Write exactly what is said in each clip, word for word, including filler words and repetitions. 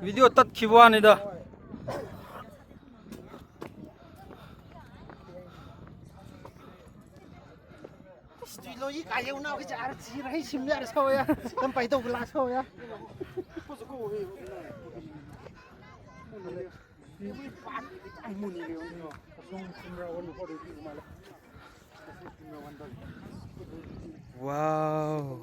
Video ꯇꯠꯈꯤꯕ ꯋꯥꯅꯤꯗ꯫ Estoy logi kaye una vez ar si rai sim yar so ya. Kan pai to glass ho ya. Wow.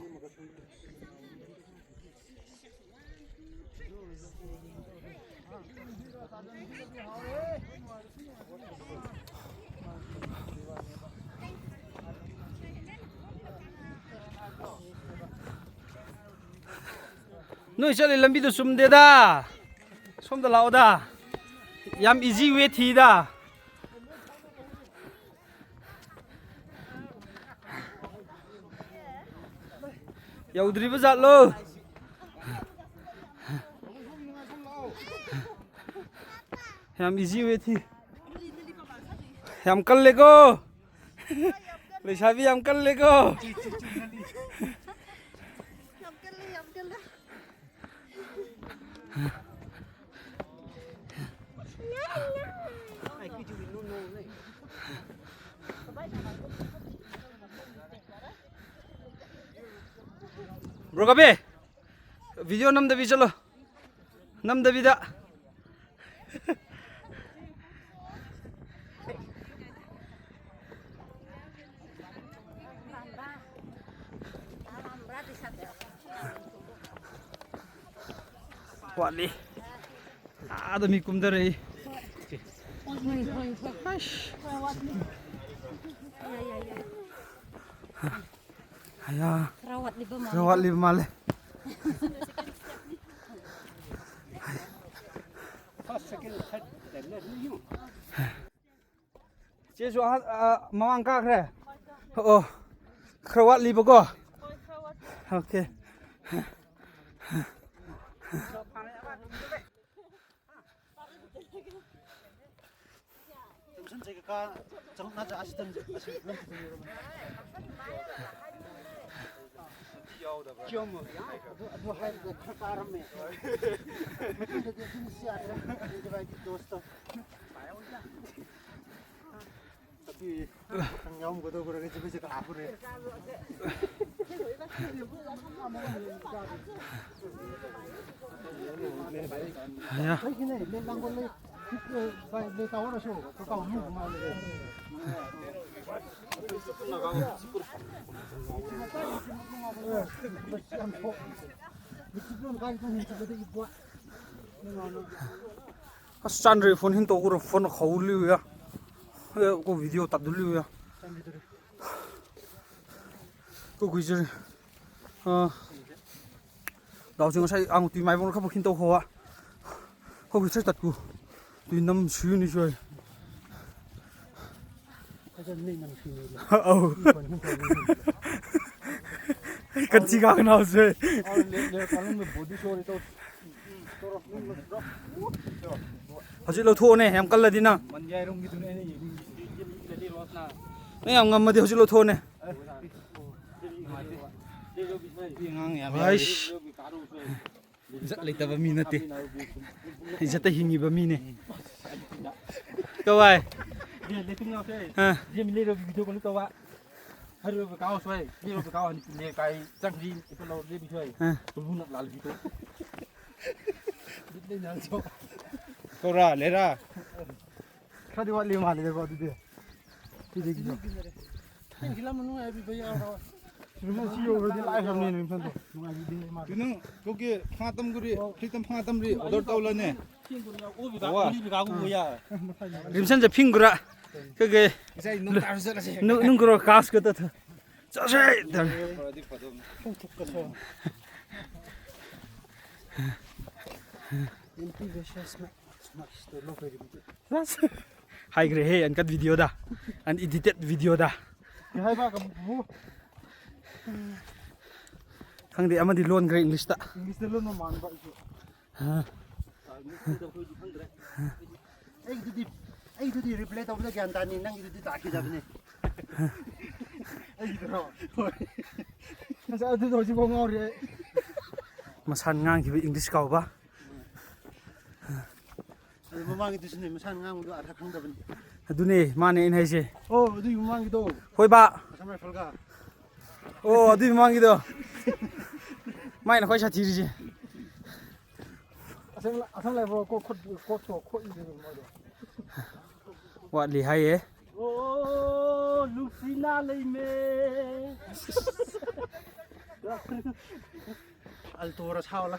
ꯅꯣꯏ ꯆꯠꯂꯤ ꯂꯝꯕꯤꯗꯣ ꯆꯨꯝꯗꯦꯗ꯫ ꯁꯣꯝꯗ ꯂꯥꯛꯑꯣꯗ꯫ ꯌꯥꯝ easy way ꯊꯤꯗ꯫ ꯌꯧꯗ꯭ꯔꯤꯕ ꯖꯥꯠꯂꯣ? ꯌꯥꯝ easy way ꯊꯤ꯫ ꯌꯥꯝ ꯀꯜꯂꯦꯀꯣ꯫ ꯂꯩꯁꯥꯕꯤ ꯌꯥꯝ ꯀꯜꯂꯦꯀꯣ꯫ ꯌꯥꯝ ꯀꯜꯂꯦ, ꯌꯥꯝ ꯀꯜꯂꯦ꯫ Bro ꯀꯥꯕꯤ, video ꯅꯝꯗꯕꯤ ꯆꯠꯂꯣ꯫ ꯅꯝꯗꯕꯤꯗ꯫ ꯋꯥꯠꯂꯤ꯫ ꯑꯥꯗ ꯃꯤ ꯀꯨꯝꯊꯔꯛꯏ꯫ ꯑꯩꯁ꯫ ꯑꯌꯥ꯫ ꯈꯔ ꯋꯥꯠꯂꯤꯕ ꯈꯔ ꯃꯥꯜꯂꯦ꯫ ꯋꯥꯠꯂꯤꯕ ꯃꯥꯜꯂꯦ꯫ ꯆꯦꯁꯨ ꯑꯍꯥꯟ-, ꯑ, ꯃꯃꯥꯡ ꯀꯥꯈ꯭ꯔꯦ? ꯑꯣ, ꯈꯔ ꯋꯥꯠꯂꯤꯕꯀꯣ? Okay꯫ ꯑꯗꯨ, ꯑꯗꯨ ꯍꯥꯏꯕꯗ ꯈꯔ ꯀꯥꯔꯝꯃꯦ꯫ ꯃꯊꯪꯗꯗꯤ ꯑꯗꯨꯝ ꯁꯤ ꯌꯥꯗ꯭ꯔꯦ꯫ ꯑꯗꯨꯗꯤ ꯚꯥꯏ, ꯗꯣꯁꯇꯣ꯫ ꯑꯗꯨꯗꯤ ꯅꯪ ꯌꯥꯎꯔꯝꯒꯗꯧꯕ꯭ꯔꯥ? ꯉꯁꯤ ꯄꯩꯁꯥ ꯀꯥꯞꯄꯨꯔꯦ꯫ ꯑꯌꯥ꯫ ꯑꯩꯒꯤꯅꯦ, ꯂꯦ ꯂꯥꯡꯒꯣꯜ ꯂꯩ꯫ ꯂꯦ ꯇꯥꯋꯔꯗꯁꯨ ꯀꯀꯥ ꯍꯨꯝ ꯃꯥꯜꯂꯦ꯫ ꯑꯁ, ꯆꯥꯟꯗ꯭ꯔꯦ, ꯐꯣꯟ ꯍꯤꯟ ꯇꯧꯒ꯭ꯔꯣ, ꯐꯣꯟ ꯈꯧꯂꯤꯎꯌꯥ꯫ ꯑꯦ, ꯀꯣ ꯚꯤꯗꯤꯑꯣ ꯇꯥꯗꯨꯂꯤꯎꯌꯥ꯫ ꯀꯣ ꯀꯨꯏꯖꯔꯦ꯫ ꯑ, ꯗꯥꯎꯁꯦ ꯉꯁꯥꯏ ꯑꯉꯨ ꯇꯨꯏ ꯃꯥꯏꯕꯣꯡ ꯈꯔ ꯐꯤꯟ ꯇꯧꯈꯣꯋꯥ꯫ ꯍꯧꯈꯤ ꯁꯔ ꯇꯠꯀꯨ꯫ ꯇꯨꯏ ꯅꯝ ꯁꯨꯏꯅꯤ ꯁꯣꯏ꯫ ꯑꯧ꯫ ꯀꯟꯁꯤ ꯀꯥ ꯀꯅꯥꯁꯦ꯫ ꯍꯧꯖꯤꯛ ꯂꯧꯊꯣꯛꯑꯣꯅꯦ, ꯌꯥꯝ ꯀꯜꯂꯗꯤ ꯅꯪ꯫ ꯅꯪ ꯌꯥꯝ ꯉꯝꯃꯗꯤ ꯍꯧꯖꯤꯛ ꯂꯧꯊꯣꯛꯑꯣꯅꯦ꯫ ꯑꯉꯥꯡ ꯌꯥꯝ ꯌꯥꯎꯔꯤ꯫ ꯑꯩꯁ꯫ ꯏꯖꯠ ꯂꯩꯇꯕ ꯃꯤ ꯅꯠꯇꯦ꯫ ꯏꯖꯠꯇ ꯍꯤꯡꯉꯤꯕ ꯃꯤꯅꯦ꯫ ꯀꯋꯥꯏ? ꯑꯥ꯫ ꯍꯥꯏꯔꯤꯕ ꯀꯥꯎ ꯁꯣꯏ, ꯍꯥꯏꯔꯤꯕ ꯀꯥꯎ ꯍꯅꯤ ꯄꯨꯅꯦ ꯀꯥꯏ ꯆꯪꯈ꯭ꯔꯤ, ꯏꯄꯨ ꯂꯧꯔ ꯂꯦꯕꯤ ꯁꯣꯏ꯫ ꯑꯥ꯫ ꯇꯨꯕꯨꯅ ꯂꯥꯜꯕꯤꯗꯣ꯫ ꯀꯧꯔꯥ, ꯂꯩꯔꯥ꯫ ꯈꯔꯗꯤ ꯋꯥꯠꯂꯤ ꯃꯥꯜꯂꯦꯗꯀꯣ ꯑꯗꯨꯗꯤ꯫ ꯁꯤꯗꯒꯤꯁꯨ꯫ ꯊꯦꯡꯈꯤꯂꯝꯃ ꯅꯨꯡꯉꯥꯏꯕꯤꯕ ꯌꯥꯎꯔꯣ꯫ ꯔꯤꯝꯁꯟ ꯁꯤ ꯌꯧꯔꯗꯤ ꯂꯥꯛꯈ꯭ꯔꯕꯅꯦ ꯔꯤꯝꯁꯟꯗꯣ꯫ ꯅꯨꯡꯉꯥꯏꯕꯤꯗꯦ ꯃꯥꯗꯤ꯫ ꯀꯩꯅꯣ, ꯀꯣꯀꯦ ꯐꯥ ꯇꯝꯒꯨꯔꯤ, ꯐ꯭ꯔꯤ ꯇꯝ ꯐꯥ ꯇꯝꯔꯤ, ꯑꯣꯔꯗꯔ ꯇꯧꯂꯅꯦ꯫ ꯊꯦꯡꯈꯤꯂꯝꯃ ꯑꯣꯏꯕꯤꯒ, ꯋꯥ꯫ ꯑꯣꯏꯕꯤꯒ ꯎꯕ ꯌꯥ꯫ ꯔꯤꯝꯁꯟꯁꯦ ꯐꯤꯡꯒꯨꯔꯥ꯫ ꯀꯩꯀꯩ ꯉꯁꯥꯏ ꯅꯣꯡ ꯇꯥꯔ ꯆꯠꯂꯁꯦ꯫ ꯅꯨ-, ꯅꯨꯡꯒꯨꯔꯣ ꯀꯥꯁ ꯀ ꯇ ꯊ-, ꯆꯠꯁꯦ ꯇ-꯫ ꯐꯔꯗꯤ ꯐꯗꯧꯅꯤ꯫ ꯑꯦꯝ ꯄꯤ ꯚꯦꯁꯦꯁ ꯃꯦꯛ ꯃꯁ ꯇꯧ ꯂꯣ ꯀꯩ ꯔꯤꯝꯁꯟ꯫ ꯍꯥꯏꯈ꯭ꯔꯦꯍꯦ, ꯑꯟꯀꯠ ꯚꯤꯗꯤꯑꯣꯗ, ꯑꯟꯏꯗꯤꯇꯦꯠ ꯚꯤꯗꯤꯑꯣꯗ꯫ ꯀꯩ ꯍꯥꯏꯕ, ꯀꯃ-, ꯀꯃ-, ꯈꯪꯗꯦ, ꯑꯃꯗꯤ ꯂꯣꯟꯈ꯭ꯔꯦ ꯏꯪꯂꯤꯁꯇ꯫ ꯏꯪꯂꯤꯁꯇ ꯂꯣꯟꯕ ꯃꯥꯟꯕ ꯑꯩꯁꯨ꯫ ꯍꯥ꯫ ꯑꯩꯒꯤꯗꯨꯗꯤ, ꯑꯩꯒꯤꯗꯨꯗꯤ ꯔꯤꯄ꯭ꯂꯦ ꯇꯧꯕꯗ ꯒ꯭ꯌꯥꯟ ꯇꯥꯅꯤ, ꯅꯪꯒꯤꯗꯨꯗꯤ ꯇꯥꯈꯤꯗꯕꯅꯤ꯫ ꯑꯩꯒꯤꯗꯨꯔꯣ? ꯍꯣꯏ꯫ ꯑꯁ, ꯑꯗꯨꯗꯣ ꯍꯧꯖꯤꯛꯐꯥꯎ ꯉꯥꯎꯔꯤ ꯑꯩ꯫ ꯃꯁꯥꯟ ꯉꯥꯡꯈꯤꯕ ꯏꯪꯂꯤꯁ ꯀꯥꯎꯕ꯫ ꯑꯗꯨ ꯃꯃꯥꯡꯒꯤꯗꯨꯁꯨꯅꯦ, ꯃꯁꯥꯅ ꯉꯥꯡꯕꯗꯣ ꯑꯥꯔꯊ ꯈꯪꯗꯕꯅꯤ꯫ ꯑꯗꯨꯅꯦ, ꯃꯥꯅꯦ ꯑꯩꯅ ꯍꯥꯏꯁꯦ꯫ ꯑꯣ, ꯑꯗꯨꯒꯤ ꯃꯃꯥꯡꯒꯤꯗꯣ꯫ ꯍꯣꯏꯕ꯫ ꯑꯁꯥꯝ ꯔꯥꯏꯐꯜꯒ꯫ ꯑꯣ, ꯑꯗꯨꯒꯤ ꯃꯃꯥꯡꯒꯤꯗꯣ꯫ ꯃꯥꯏꯅ ꯈ꯭ꯋꯥꯏ ꯁꯥꯊꯤꯔꯤꯁꯦ꯫ ꯑꯁꯥꯝ, ꯑꯁꯥꯝ ꯔꯥꯏꯐꯜ ꯀꯣ-, ꯈꯨꯠ-, ꯀꯣꯠꯇꯣ ꯈꯣꯠꯂꯤꯗꯨꯅꯤ ꯃꯣꯏꯗꯣ꯫ ꯋꯥꯠꯂꯤ ꯍꯥꯏꯌꯦ꯫ ꯑꯣ, ꯅꯨꯡꯁꯤꯅ ꯂꯩꯃꯦ꯫ ꯑꯜꯇꯣꯔ ꯁꯥꯎꯂ꯫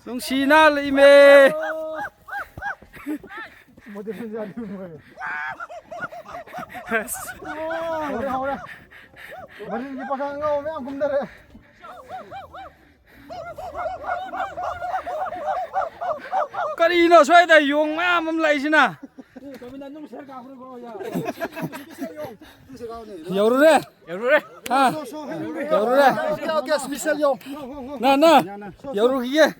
ꯅꯨꯡꯁꯤꯅ ꯂꯩꯃꯦ꯫ ꯃꯣꯗꯦꯜ ꯌꯥꯗꯦ ꯃꯣꯏ꯫ ꯍꯧꯔꯦ, ꯍꯧꯔꯦ꯫ ꯃꯅꯤꯡꯒꯤ ꯄꯥꯈꯪ ꯑꯉꯧꯕ ꯃꯌꯥꯝ ꯀꯨꯝꯊꯔꯦ꯫ ꯀꯔꯤꯅꯣ ꯁ꯭ꯋꯥꯏꯗ ꯌꯣꯡ ꯃꯌꯥꯝ ꯑꯃ ꯂꯥꯛꯏꯁꯤꯅ? ꯌꯧꯔꯨꯔꯦ? ꯌꯧꯔꯨꯔꯦ? ꯍꯥ? ꯌꯧꯔꯨꯔꯦ? ꯅ, ꯅ, ꯌꯧꯔꯨꯈꯤꯒꯦ꯫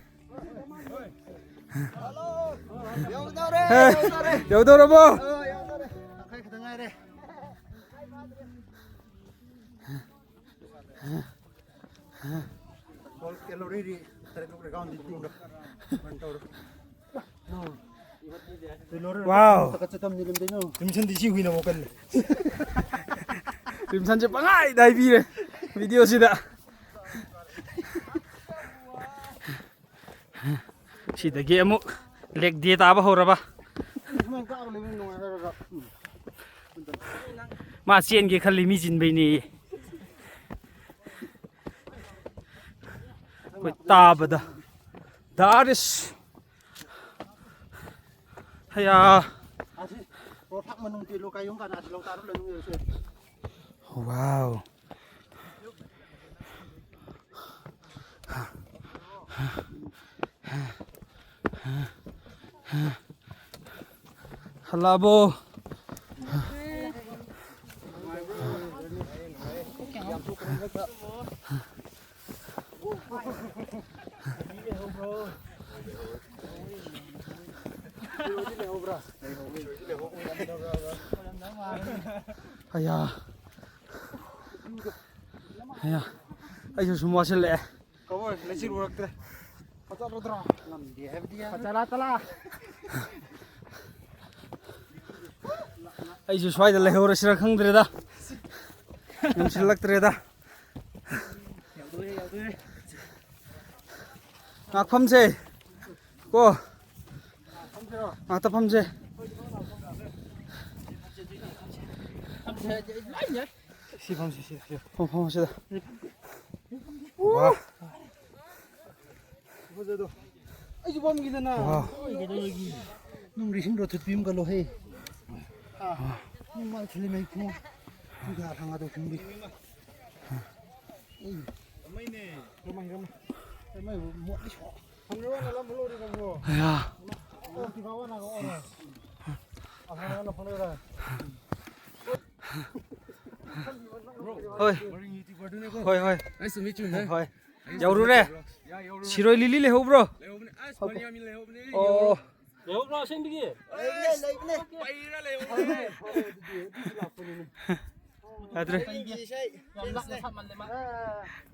ꯌꯧꯗꯧꯔꯦ꯫ ꯍꯦ, ꯌꯧꯗꯧꯔꯦ꯫ ꯌꯧꯗꯧꯔꯕꯣ? ꯑ, ꯌꯧꯗꯧꯔꯦ꯫ ꯇꯪꯈꯥꯏ ꯈꯛꯇ ꯉꯥꯏꯔꯦ꯫ ꯀꯦꯂꯣꯔꯤ ꯇꯔꯦꯠ ꯂꯧꯔꯦ, ꯀꯥꯎꯟꯗꯤ ꯇꯤꯡꯗꯣ꯫ ꯀꯃꯥꯏꯅ ꯇꯧꯔꯣ? ꯋꯥꯎ꯫ ꯇꯛꯀꯠ ꯆꯠꯇꯝꯅꯤ ꯂꯝꯗꯩꯅꯣ꯫ ꯇꯤꯝꯁꯟꯗꯤ ꯁꯤ ꯍꯨꯏꯅ ꯑꯃꯨꯛ ꯀꯜꯂꯦ꯫ ꯇꯤꯝꯁꯟꯁꯦ ꯄꯪꯍꯥꯏꯗ ꯍꯥꯏꯕꯤꯔꯦ ꯚꯤꯗꯤꯑꯣꯁꯤꯗ꯫ ꯁꯤꯗꯒꯤ ꯑꯃꯨꯛ ꯂꯦꯛ ꯗꯦ ꯇꯥꯕ ꯍꯧꯔꯕ꯫ ꯁꯨꯃꯥꯏꯅ ꯀꯥꯕ ꯂꯩꯕ ꯅꯨꯡꯉꯥꯏꯔꯒ꯫ ꯃꯥ ꯆꯦꯟꯒꯦ ꯈꯜꯂꯤ, ꯃꯤ ꯆꯤꯟꯕꯩꯅꯦ꯫ ꯑꯩꯈꯣꯏ ꯇꯥꯕꯗ꯫ ꯗꯥꯔꯤꯁ꯫ ꯍꯌꯥ꯫ ꯑꯁꯤ ꯄ꯭ꯔꯣꯐꯥꯛ ꯃꯅꯨꯡ ꯇꯦꯂꯣ ꯀꯥꯏꯌꯣꯡ ꯀꯥꯟꯗ ꯑꯁꯤ ꯂꯧ ꯇꯥꯔ ꯂꯩꯅꯨꯡ ꯌꯦꯡꯁꯦ꯫ ꯋꯥꯎ꯫ ꯍꯜꯂꯛꯑꯕꯣ? ꯑꯌꯥ꯫ ꯑꯌꯥ, ꯑꯩꯁꯨ ꯁꯨꯝ ꯋꯥꯁꯤꯜꯂꯛꯑꯦ꯫ ꯀꯃꯣꯏ, ꯂꯩꯆꯤꯜ ꯎꯔꯛꯇ꯭ꯔꯦ꯫ ꯐꯖꯔꯗ꯭ꯔꯣ? ꯉꯝꯗꯦ ꯍꯥꯏꯕꯗꯤ ꯌꯥꯔꯣꯏ꯫ ꯐꯖꯔꯥ ꯇꯂꯥ꯫ ꯑꯩꯁꯨ ꯁ꯭ꯋꯥꯏꯗ ꯂꯩꯍꯧꯔꯁꯤꯔ ꯈꯪꯗ꯭ꯔꯦꯗ꯫ ꯉꯝꯁꯤꯜꯂꯛꯇ꯭ꯔꯦꯗ꯫ ꯌꯥꯎꯗꯣꯔꯦ, ꯌꯥꯎꯗꯣꯔꯦ꯫ ꯉꯥꯛꯐꯝꯁꯦ ꯀꯣ꯫ ꯉꯥꯛꯇ ꯐꯝꯁꯦ꯫ ꯁꯤ ꯐꯝꯁꯤ, ꯁꯤ, ꯁꯤ꯫ ꯐꯝ, ꯐꯝ, ꯁꯤꯗ꯫ ꯋꯥ꯫ ꯐꯖꯗꯣ꯫ ꯑꯩꯁꯨ ꯐꯝꯈꯤꯗꯅ꯫ ꯋꯥ꯫ ꯀꯩꯗꯧꯔꯒꯦ? ꯅꯪ ꯔꯤꯁꯤꯡꯗꯣ ꯊꯨꯠꯄꯤ ꯑꯃ ꯀꯜꯂꯣ ꯍꯦ꯫ ꯅꯪ ꯃꯥꯏ ꯊꯤꯜꯂꯤ ꯃꯩ ꯈꯨ꯫ ꯅꯪ ꯀꯌꯥ ꯊꯥꯡꯒꯗꯧ ꯈꯨꯝꯕꯤ꯫ ꯎꯝ꯫ ꯔꯃꯩ, ꯔꯃꯩ꯫ ꯔꯃꯩ ꯃꯣꯠꯂꯤ ꯁꯣ꯫ ꯑꯌꯥ꯫ ꯍꯣꯏ꯫ ꯍꯣꯏ, ꯍꯣꯏ꯫ Nice to meet you, man. ꯍꯣꯏ꯫ ꯌꯧꯔꯨꯔꯦ꯫ ꯁꯤꯔꯣꯏ ꯂꯤꯂꯤ ꯂꯩꯍꯧꯕ꯭ꯔꯣ? ꯂꯩꯍꯧꯕꯅꯦ꯫ ꯑꯁ, ꯐꯅꯌꯥꯝ ꯂꯩꯍꯧꯕꯅꯦ꯫ ꯑꯣ꯫ ꯂꯩꯍꯧꯕ꯭ꯔꯣ ꯑꯁꯦꯡꯕꯒꯤ? ꯂꯩꯕꯅꯦ, ꯂꯩꯕꯅꯦ꯫ ꯄꯩꯔ ꯂꯩꯍꯧꯕꯅꯦ꯫ ꯌꯥꯗ꯭ꯔꯦ꯫ ꯌꯥꯝ ꯂꯥꯞꯅ ꯁꯥꯃꯜꯂꯦ ꯃꯥ꯫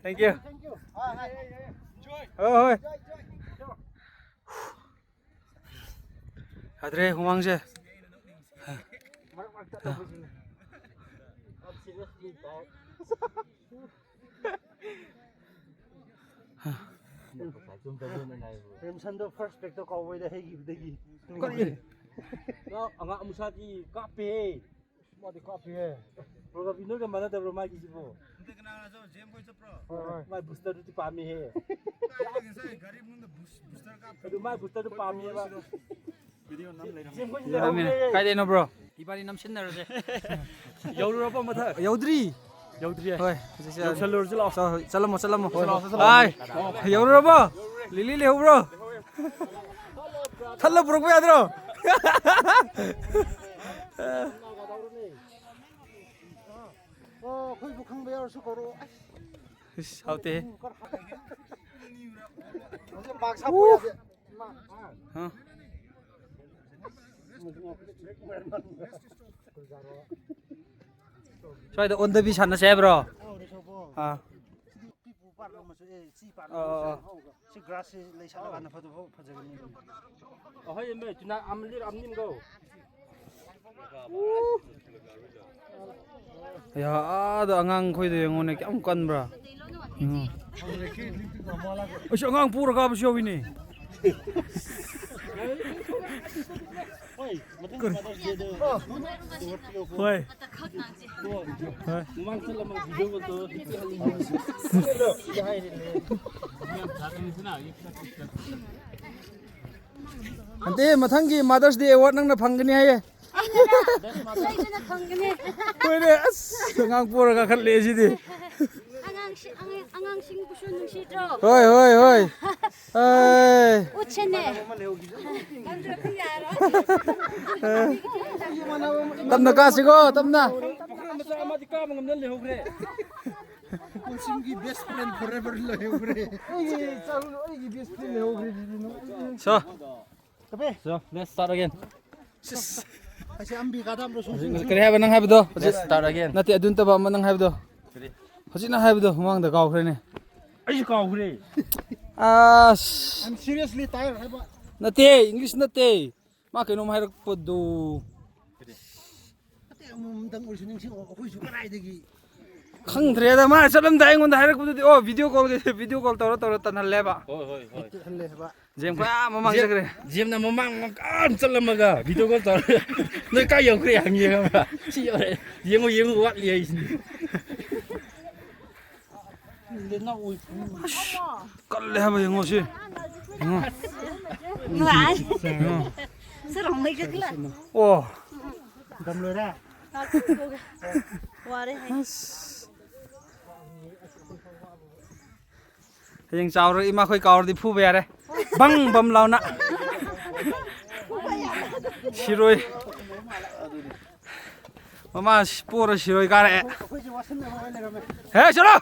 Thank you꯫ ꯍꯣꯏ, ꯍꯣꯏ꯫ ꯌꯥꯗ꯭ꯔꯦ ꯍꯨꯃꯥꯡꯁꯦ꯫ ꯔꯤꯝꯁꯟꯗꯣ first breakꯇꯣ ꯀꯥꯎꯕꯩꯗ ꯍꯩꯈꯤꯕꯗꯒꯤ꯫ ꯀꯔꯤ? ꯅꯪ ꯑꯉꯥꯡ ꯃꯆꯥꯗꯤ ꯀꯥꯞꯄꯦꯍꯦ꯫ ꯃꯥꯗꯤ ꯀꯥꯞꯄꯤꯍꯦ꯫ ꯄ꯭ꯔꯣꯒꯥꯕꯤ ꯅꯣꯏꯒ ꯃꯥꯟꯅꯗꯕ꯭ꯔꯣ ꯃꯥꯒꯤꯁꯤꯕꯣ? ꯍꯟꯗꯛ ꯀꯅꯥ ꯀꯅꯥ ꯆꯠꯂꯣ? ꯖꯦꯝ ꯈꯣꯏ ꯆꯠꯄ꯭ꯔꯣ? ꯍꯣꯏ, ꯍꯣꯏ꯫ ꯃꯥꯏ boosterꯗꯨꯗꯤ ꯄꯥꯝꯃꯤꯍꯦ꯫ ꯀꯥꯏꯗꯒꯤ ꯉꯁꯥꯏ ꯒꯥꯔꯤ ꯃꯅꯨꯡꯗ boost-, booster ꯀꯥꯞꯄ꯫ ꯑꯗꯨ ꯃꯥꯏ boosterꯗꯨ ꯄꯥꯝꯃꯤꯍꯦꯕ꯫ ꯖꯦꯝ ꯈꯣꯏꯁꯤ ꯂꯩꯍꯧꯔꯦ꯫ ꯀꯥꯏꯗꯩꯅꯣ bro? ꯏꯕꯥꯅꯤ ꯅꯝꯁꯤꯟꯅꯔꯁꯦ꯫ ꯌꯧꯔꯨꯔꯕꯣ ꯃꯊꯛ? ꯌꯧꯗ꯭ꯔꯤ꯫ ꯌꯧꯗ꯭ꯔꯤꯌꯦ꯫ ꯍꯣꯏ, ꯍꯧꯖꯤꯛꯁꯦ ꯌꯧꯁꯜꯂꯨꯔꯁꯤ ꯂꯥꯛꯑꯣ꯫ ꯆꯠ-, ꯆꯠꯂꯝꯃꯣ, ꯆꯠꯂꯝꯃꯣ꯫ ꯍꯣꯏ, ꯍꯣꯏ, ꯍꯣꯏ꯫ ꯍꯣꯏ꯫ ꯌꯧꯔꯨꯔꯕꯣ? ꯂꯤꯂꯤ ꯂꯩꯍꯧꯕ꯭ꯔꯣ? ꯊꯠꯂ ꯄꯨꯔꯛꯄ ꯌꯥꯗ꯭ꯔꯣ? ꯑꯣ, ꯑꯩꯈꯣꯏꯕꯨ ꯈꯪꯕ ꯌꯥꯎꯔꯁꯨ ꯀꯧꯔꯛꯑꯣ꯫ ꯑꯁ꯫ ꯏꯁ, ꯍꯥꯎꯇꯦꯍꯦ꯫ ꯍꯧꯖꯤꯛ ꯃꯥꯛꯁ ꯍꯥꯞꯄ ꯌꯥꯗꯦ꯫ ꯍꯥ? ꯁ꯭ꯋꯥꯏꯗ ꯑꯣꯟꯗꯕꯤ ꯁꯥꯟꯅꯁꯦ ꯍꯥꯏꯕ꯭ꯔꯣ? ꯑꯥ꯫ ꯑꯥ, ꯑꯥ, ꯑꯥ꯫ ꯁꯤ ꯒ꯭ꯔꯥꯁꯁꯦ ꯂꯩ ꯁꯥꯠꯂꯀꯥꯟꯗ ꯐꯖ-, ꯐꯖꯒꯅꯤ꯫ ꯑꯍꯣꯏ, ꯏꯃꯦ, ꯇꯨꯅ ꯑꯃꯂꯤꯔ ꯑꯃꯅꯤꯝꯒꯣ꯫ ꯑꯌꯥ, ꯑꯥꯗ ꯑꯉꯥꯡꯈꯣꯏꯗꯣ ꯌꯦꯡꯉꯣꯅꯦ, ꯀꯌꯥꯝ ꯀꯟꯕ꯭ꯔꯥ? ꯌꯦꯡꯉꯣ꯫ ꯑꯩꯁ, ꯑꯉꯥꯡ ꯄꯨꯔ ꯀꯥꯕꯁꯨ ꯌꯥꯎꯏꯅꯦ꯫ ꯍꯣꯏ, ꯃꯊꯪ ꯀꯔꯤ? Mother's Day ꯗ ꯍꯣꯏ꯫ ꯍꯣꯏ꯫ ꯃꯃꯥꯡ ꯆꯠꯂꯝꯃ video ꯀꯣꯜ ꯇꯧꯔ ꯍꯤꯞꯄꯤ ꯍꯜꯂꯤ꯫ ꯑꯟꯇꯦ, ꯃꯊꯪꯒꯤ Mother's Day award ꯅꯪꯅ ꯐꯪꯒꯅꯤ ꯍꯥꯏꯌꯦ꯫ ꯑꯩꯅ ꯐꯪꯒꯅꯤ꯫ ꯍꯣꯏꯅꯦ, ꯑꯁ, ꯑꯉꯥꯡ ꯄꯣꯔꯒ ꯀꯥꯈꯠꯂꯦ ꯁꯤꯗꯤ꯫ ꯑꯉꯥꯡꯁꯤ-, ꯑꯉꯥꯡ-, ꯑꯉꯥꯡꯁꯤꯡꯕꯨꯁꯨ ꯅꯨꯡꯁꯤꯗ꯭ꯔꯣ? ꯍꯣꯏ, ꯍꯣꯏ, ꯍꯣꯏ꯫ ꯑꯦ꯫ ꯎꯠꯁꯦꯅꯦ꯫ ꯇꯞꯅ ꯀꯥꯁꯤꯀꯣ, ꯇꯞꯅ꯫ ꯄꯥꯈꯪ ꯃꯆꯥ ꯑꯃꯗꯤ ꯀꯥꯕ ꯉꯝꯗꯅ ꯂꯩꯍꯧꯈ꯭ꯔꯦ꯫ ꯄꯨꯟꯁꯤꯒꯤ best friend forever ꯂꯩꯍꯧꯈ꯭ꯔꯦ꯫ ꯑꯩꯒꯤ ꯆꯥꯔꯨ-, ꯑꯩꯒꯤ best friend ꯂꯩꯍꯧꯈ꯭ꯔꯦ ꯁꯤꯗꯤ ꯅꯪ꯫ So, ꯀꯄꯦ꯫ So, let's start again. ꯁꯤꯁ꯫ ꯑꯁꯤ ꯑꯝꯕꯤ ꯀꯥꯗꯥꯝꯗꯣ ꯁꯨꯝ ꯁꯨꯝ ꯁꯨꯝ꯫ ꯀꯔꯤ ꯍꯥꯏꯕ ꯅꯪ ꯍꯥꯏꯕꯗꯣ? Let's start again. ꯅꯠꯇꯦ, ꯑꯗꯨ ꯅꯠꯇꯕ ꯑꯃ ꯅꯪ ꯍꯥꯏꯕꯗꯣ꯫ ꯀꯔꯤ? ꯍꯧꯖꯤꯛ ꯅꯪ ꯍꯥꯏꯕꯗꯣ ꯃꯃꯥꯡꯗ ꯀꯥꯎꯈ꯭ꯔꯦꯅꯦ꯫ ꯑꯩꯁꯨ ꯀꯥꯎꯈ꯭ꯔꯦ꯫ ꯑꯁ꯫ I'm seriously tired ꯍꯥꯏꯕ꯫ ꯅꯠꯇꯦ, English ꯅꯠꯇꯦ꯫ ꯃꯥ ꯀꯩꯅꯣꯝ ꯍꯥꯏꯔꯛꯄꯗꯨ꯫ ꯀꯔꯤ? ꯑꯇꯩ ꯑꯃꯃꯝꯗꯪ ꯑꯣꯏꯔꯁꯨ ꯅꯤꯡꯁꯤꯡꯉꯣ, ꯑꯩꯈꯣꯏꯁꯨ ꯀꯗꯥꯏꯗꯒꯤ꯫ ꯈꯪꯗ꯭ꯔꯦꯗ, ꯃꯥ ꯆꯠꯂꯝꯗꯥꯏ ꯑꯩꯉꯣꯟꯗ ꯍꯥꯏꯔꯛꯄꯗꯨꯗꯤ, ꯑꯣ, video call ꯒꯤ, video call ꯇꯧꯔ ꯇꯧꯔ ꯇꯟꯍꯜꯂꯦꯕ꯫ ꯍꯣꯏ, ꯍꯣꯏ, ꯍꯣꯏ꯫ ꯍꯜꯂꯦ ꯍꯥꯏꯕ꯫ ꯖꯦꯝ ꯈ꯭ꯋꯥꯏ ꯑꯥ ꯃꯃꯥꯡ ꯖꯦꯝ-, ꯆꯠꯈ꯭ꯔꯦ꯫ ꯖꯦꯝꯅ ꯃꯃꯥꯡ ꯃꯀꯥꯟ ꯆꯠꯂꯝꯃꯒ video call ꯇꯧꯔꯒ, "ꯅꯣꯏ ꯀꯥꯏ ꯌꯧꯈ꯭ꯔꯦ?" ꯍꯪꯉꯦ ꯈꯪꯕ꯭ꯔꯥ? "ꯁꯤ ꯌꯧꯔꯦ꯫ ꯌꯦꯡꯉꯨ, ꯌꯦꯡꯉꯨ, ꯋꯥꯠꯂꯤ" ꯍꯥꯏꯁꯤꯅꯤ꯫ ꯀꯜꯂꯦ ꯍꯥꯏꯕ ꯌꯦꯡꯉꯣ ꯁꯤ꯫ ꯌꯦꯡꯉꯣ꯫ ꯅꯨꯡꯉꯥꯏ꯫ ꯌꯦꯡꯉꯣ꯫ ꯁꯔꯣꯡ ꯂꯩ ꯀꯛꯂ꯫ ꯑꯣ꯫ ꯃꯇꯝ ꯂꯣꯏꯔꯦ꯫ ꯋꯥꯔꯦ ꯍꯥꯏ꯫ ꯑꯁ꯫ ꯍꯌꯦꯡ ꯆꯥꯎꯔ ꯏꯃꯥꯈꯣꯏ ꯀꯥꯎꯔꯗꯤ ꯐꯨꯕ ꯌꯥꯔꯦ꯫ ꯕꯪ ꯕꯝ ꯂꯥꯎꯅ꯫ ꯁꯤꯔꯣꯏ꯫ ꯃꯃꯥ ꯄꯣꯔ ꯁꯤꯔꯣꯏ ꯀꯥꯔꯛꯑꯦ꯫ ꯍꯦ, ꯆꯠꯂꯣ!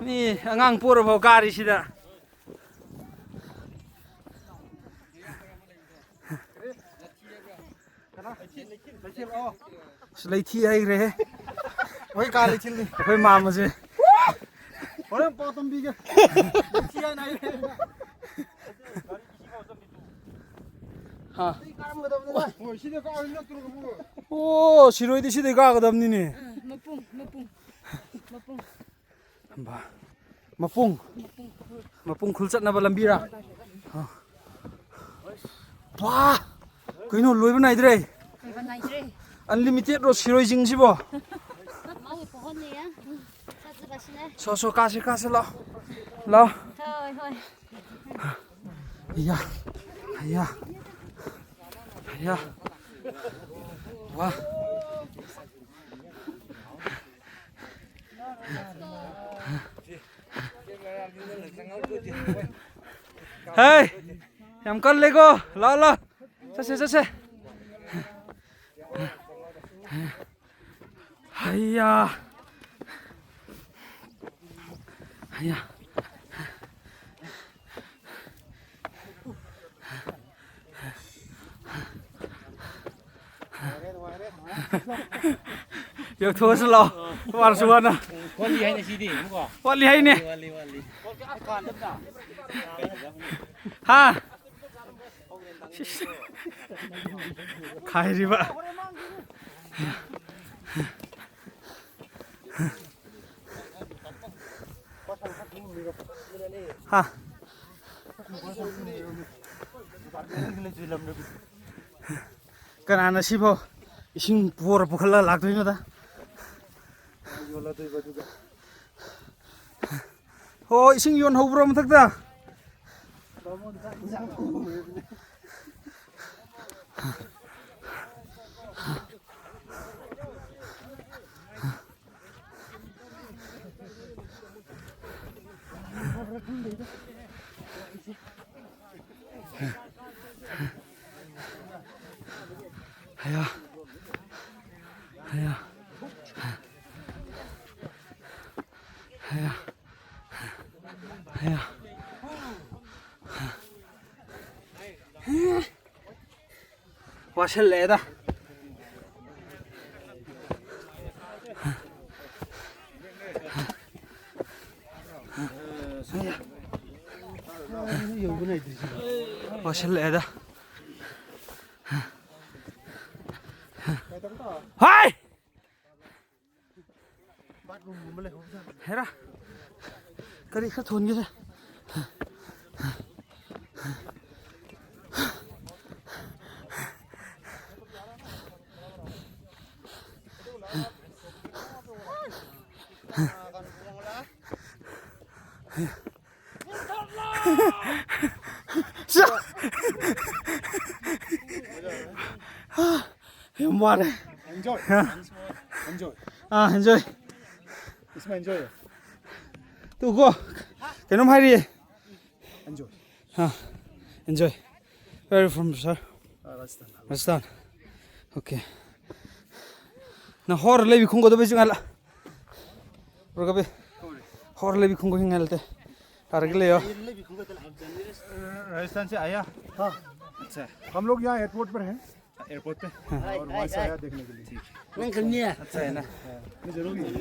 ꯃꯤ ꯑꯉꯥꯡ ꯄꯣꯔꯐꯥꯎ ꯀꯥꯔꯤꯁꯤꯗ꯫ ꯑꯁ, ꯂꯩꯊꯤ ꯍꯥꯏꯈ꯭ꯔꯦꯍꯦ꯫ ꯍꯣꯏ, ꯀꯥ ꯂꯩꯊꯤꯜꯅꯤ꯫ ꯑꯩꯈꯣꯏ ꯃꯥꯝꯃꯁꯦ꯫ ꯍꯣꯔꯦꯟ ꯄꯥꯎ ꯇꯝꯕꯤꯒꯦ꯫ ꯂꯩꯊꯤ ꯍꯥꯏꯅ ꯍꯥꯏꯈ꯭ꯔꯦ꯫ ꯍꯥ꯫ ꯍꯣꯏ, ꯁꯤꯗ ꯀꯥꯔꯗꯤ ꯅꯠꯇ꯭ꯔꯣ? ꯑꯣ, ꯁꯤꯔꯣꯏꯗꯤ ꯁꯤꯗꯩ ꯀꯥꯒꯗꯕꯅꯤꯅꯦ꯫ ꯃꯄꯨꯡ, ꯃꯄꯨꯡ, ꯃꯄꯨꯡ꯫ ꯕꯥ꯫ ꯃꯄꯨꯡ꯫ ꯃꯄꯨꯡ ꯈꯨꯜ ꯆꯠꯅꯕ ꯂꯝꯕꯤꯔꯥ? ꯑ꯫ ꯕꯥ! ꯀꯩꯅꯣ, ꯂꯣꯏꯕ ꯅꯥꯏꯗ꯭ꯔꯦ꯫ ꯂꯣꯏꯕ ꯅꯥꯏꯗ꯭ꯔꯦ꯫ Unlimited ꯔꯣ ꯁꯤꯔꯣꯏ ꯆꯤꯡꯁꯤꯕꯣ? ꯃꯥꯒꯤ ꯄꯣꯍꯣꯟꯅꯦ꯫ ꯆꯠꯁꯤ, ꯆꯠꯁꯤꯅꯦ꯫ ꯁꯣ, ꯁꯣ, ꯀꯥꯁꯤ, ꯀꯥꯁꯤ, ꯂꯥꯎ꯫ ꯂꯥꯎ꯫ ꯍꯣꯏ, ꯍꯣꯏ꯫ ꯍꯩꯌꯥ꯫ ꯍꯩꯌꯥ꯫ ꯍꯩꯌꯥ꯫ ꯋꯥ꯫ ꯍꯦ! ꯌꯥꯝ ꯀꯜꯂꯦꯀꯣ꯫ ꯂꯥꯎ, ꯂꯥꯎ꯫ ꯆꯠꯁꯦ, ꯆꯠꯁꯦ꯫ ꯍꯩꯌꯥ꯫ ꯍꯩꯌꯥ꯫ ꯌꯧꯊꯣꯛꯑꯁꯤ ꯂꯥꯛꯑꯣ꯫ ꯋꯥꯔꯁꯨ ꯋꯥꯅ꯫ ꯋꯥꯠꯂꯤ ꯍꯥꯏꯅꯦ ꯁꯤꯗꯤ ꯑꯃꯨꯛꯀꯣ꯫ ꯋꯥꯠꯂꯤ ꯍꯥꯏꯅꯦ꯫ ꯋꯥꯠꯂꯤ, ꯋꯥꯠꯂꯤ꯫ ꯍꯥ? ꯈꯥꯏꯔꯤꯕ꯫ ꯍꯥ꯫ ꯀꯅꯥꯅ ꯁꯤꯐꯥꯎ ꯏꯁꯤꯡ ꯄꯨꯔ ꯄꯨꯈꯠꯂ ꯂꯥꯛꯇꯣꯏꯅꯣꯗ? ꯍꯣ, ꯏꯁꯤꯡ ꯌꯣꯟꯍꯧꯕ꯭ꯔꯣ ꯃꯊꯛꯇ? ꯍꯌꯥ꯫ ꯍꯌꯥ꯫ ꯍꯌꯥ꯫ ꯍꯌꯥ꯫ ꯋꯥꯁꯤꯜꯂꯛꯑꯦꯗ꯫ ꯋꯥꯁꯤꯜꯂꯛꯑꯦꯗ꯫ ꯍꯥꯏ! ꯍꯦꯔꯥ, ꯀꯔꯤ ꯈꯔ ꯊꯣꯟꯒꯦꯁꯦ꯫ ꯌꯥꯝ ꯋꯥꯔꯦ꯫ Enjoy. ꯑꯥ, enjoy꯫ ꯑꯥ, enjoy꯫ इसमें enjoy है। ꯇꯨꯀꯣ, ꯀꯩꯅꯣꯝ ꯍꯥꯏꯔꯤꯌꯦ꯫ Enjoy. Ah, enjoy꯫ Where are you from, sir? Uh, Rajasthan. Rajasthan. Okay. ꯅꯪ ꯍꯣꯔ ꯂꯩꯕꯤ ꯈꯣꯡꯒꯗꯕꯩꯁꯨ ꯉꯥꯏꯂ꯫ ꯔꯨꯀꯕꯤ꯫ ꯍꯣꯔ ꯂꯩꯕꯤ ꯈꯣꯡꯒ ꯍꯤꯡ ꯉꯥꯏꯂ ꯇꯦ꯫ ꯇꯥꯔꯒ ꯂꯩꯌꯣ꯫ राजस्थान से आया? हाँ। अच्छा। हम लोग यहाँ एयरपोर्ट पर हैं। एयरपोर्ट पे? हाँ। और वहाँ से आया देखने के लिए। ठीक। ꯅꯪ ꯈꯪꯅꯤ? अच्छा है ना? हाँ। मैं जरूर मिलूंगा।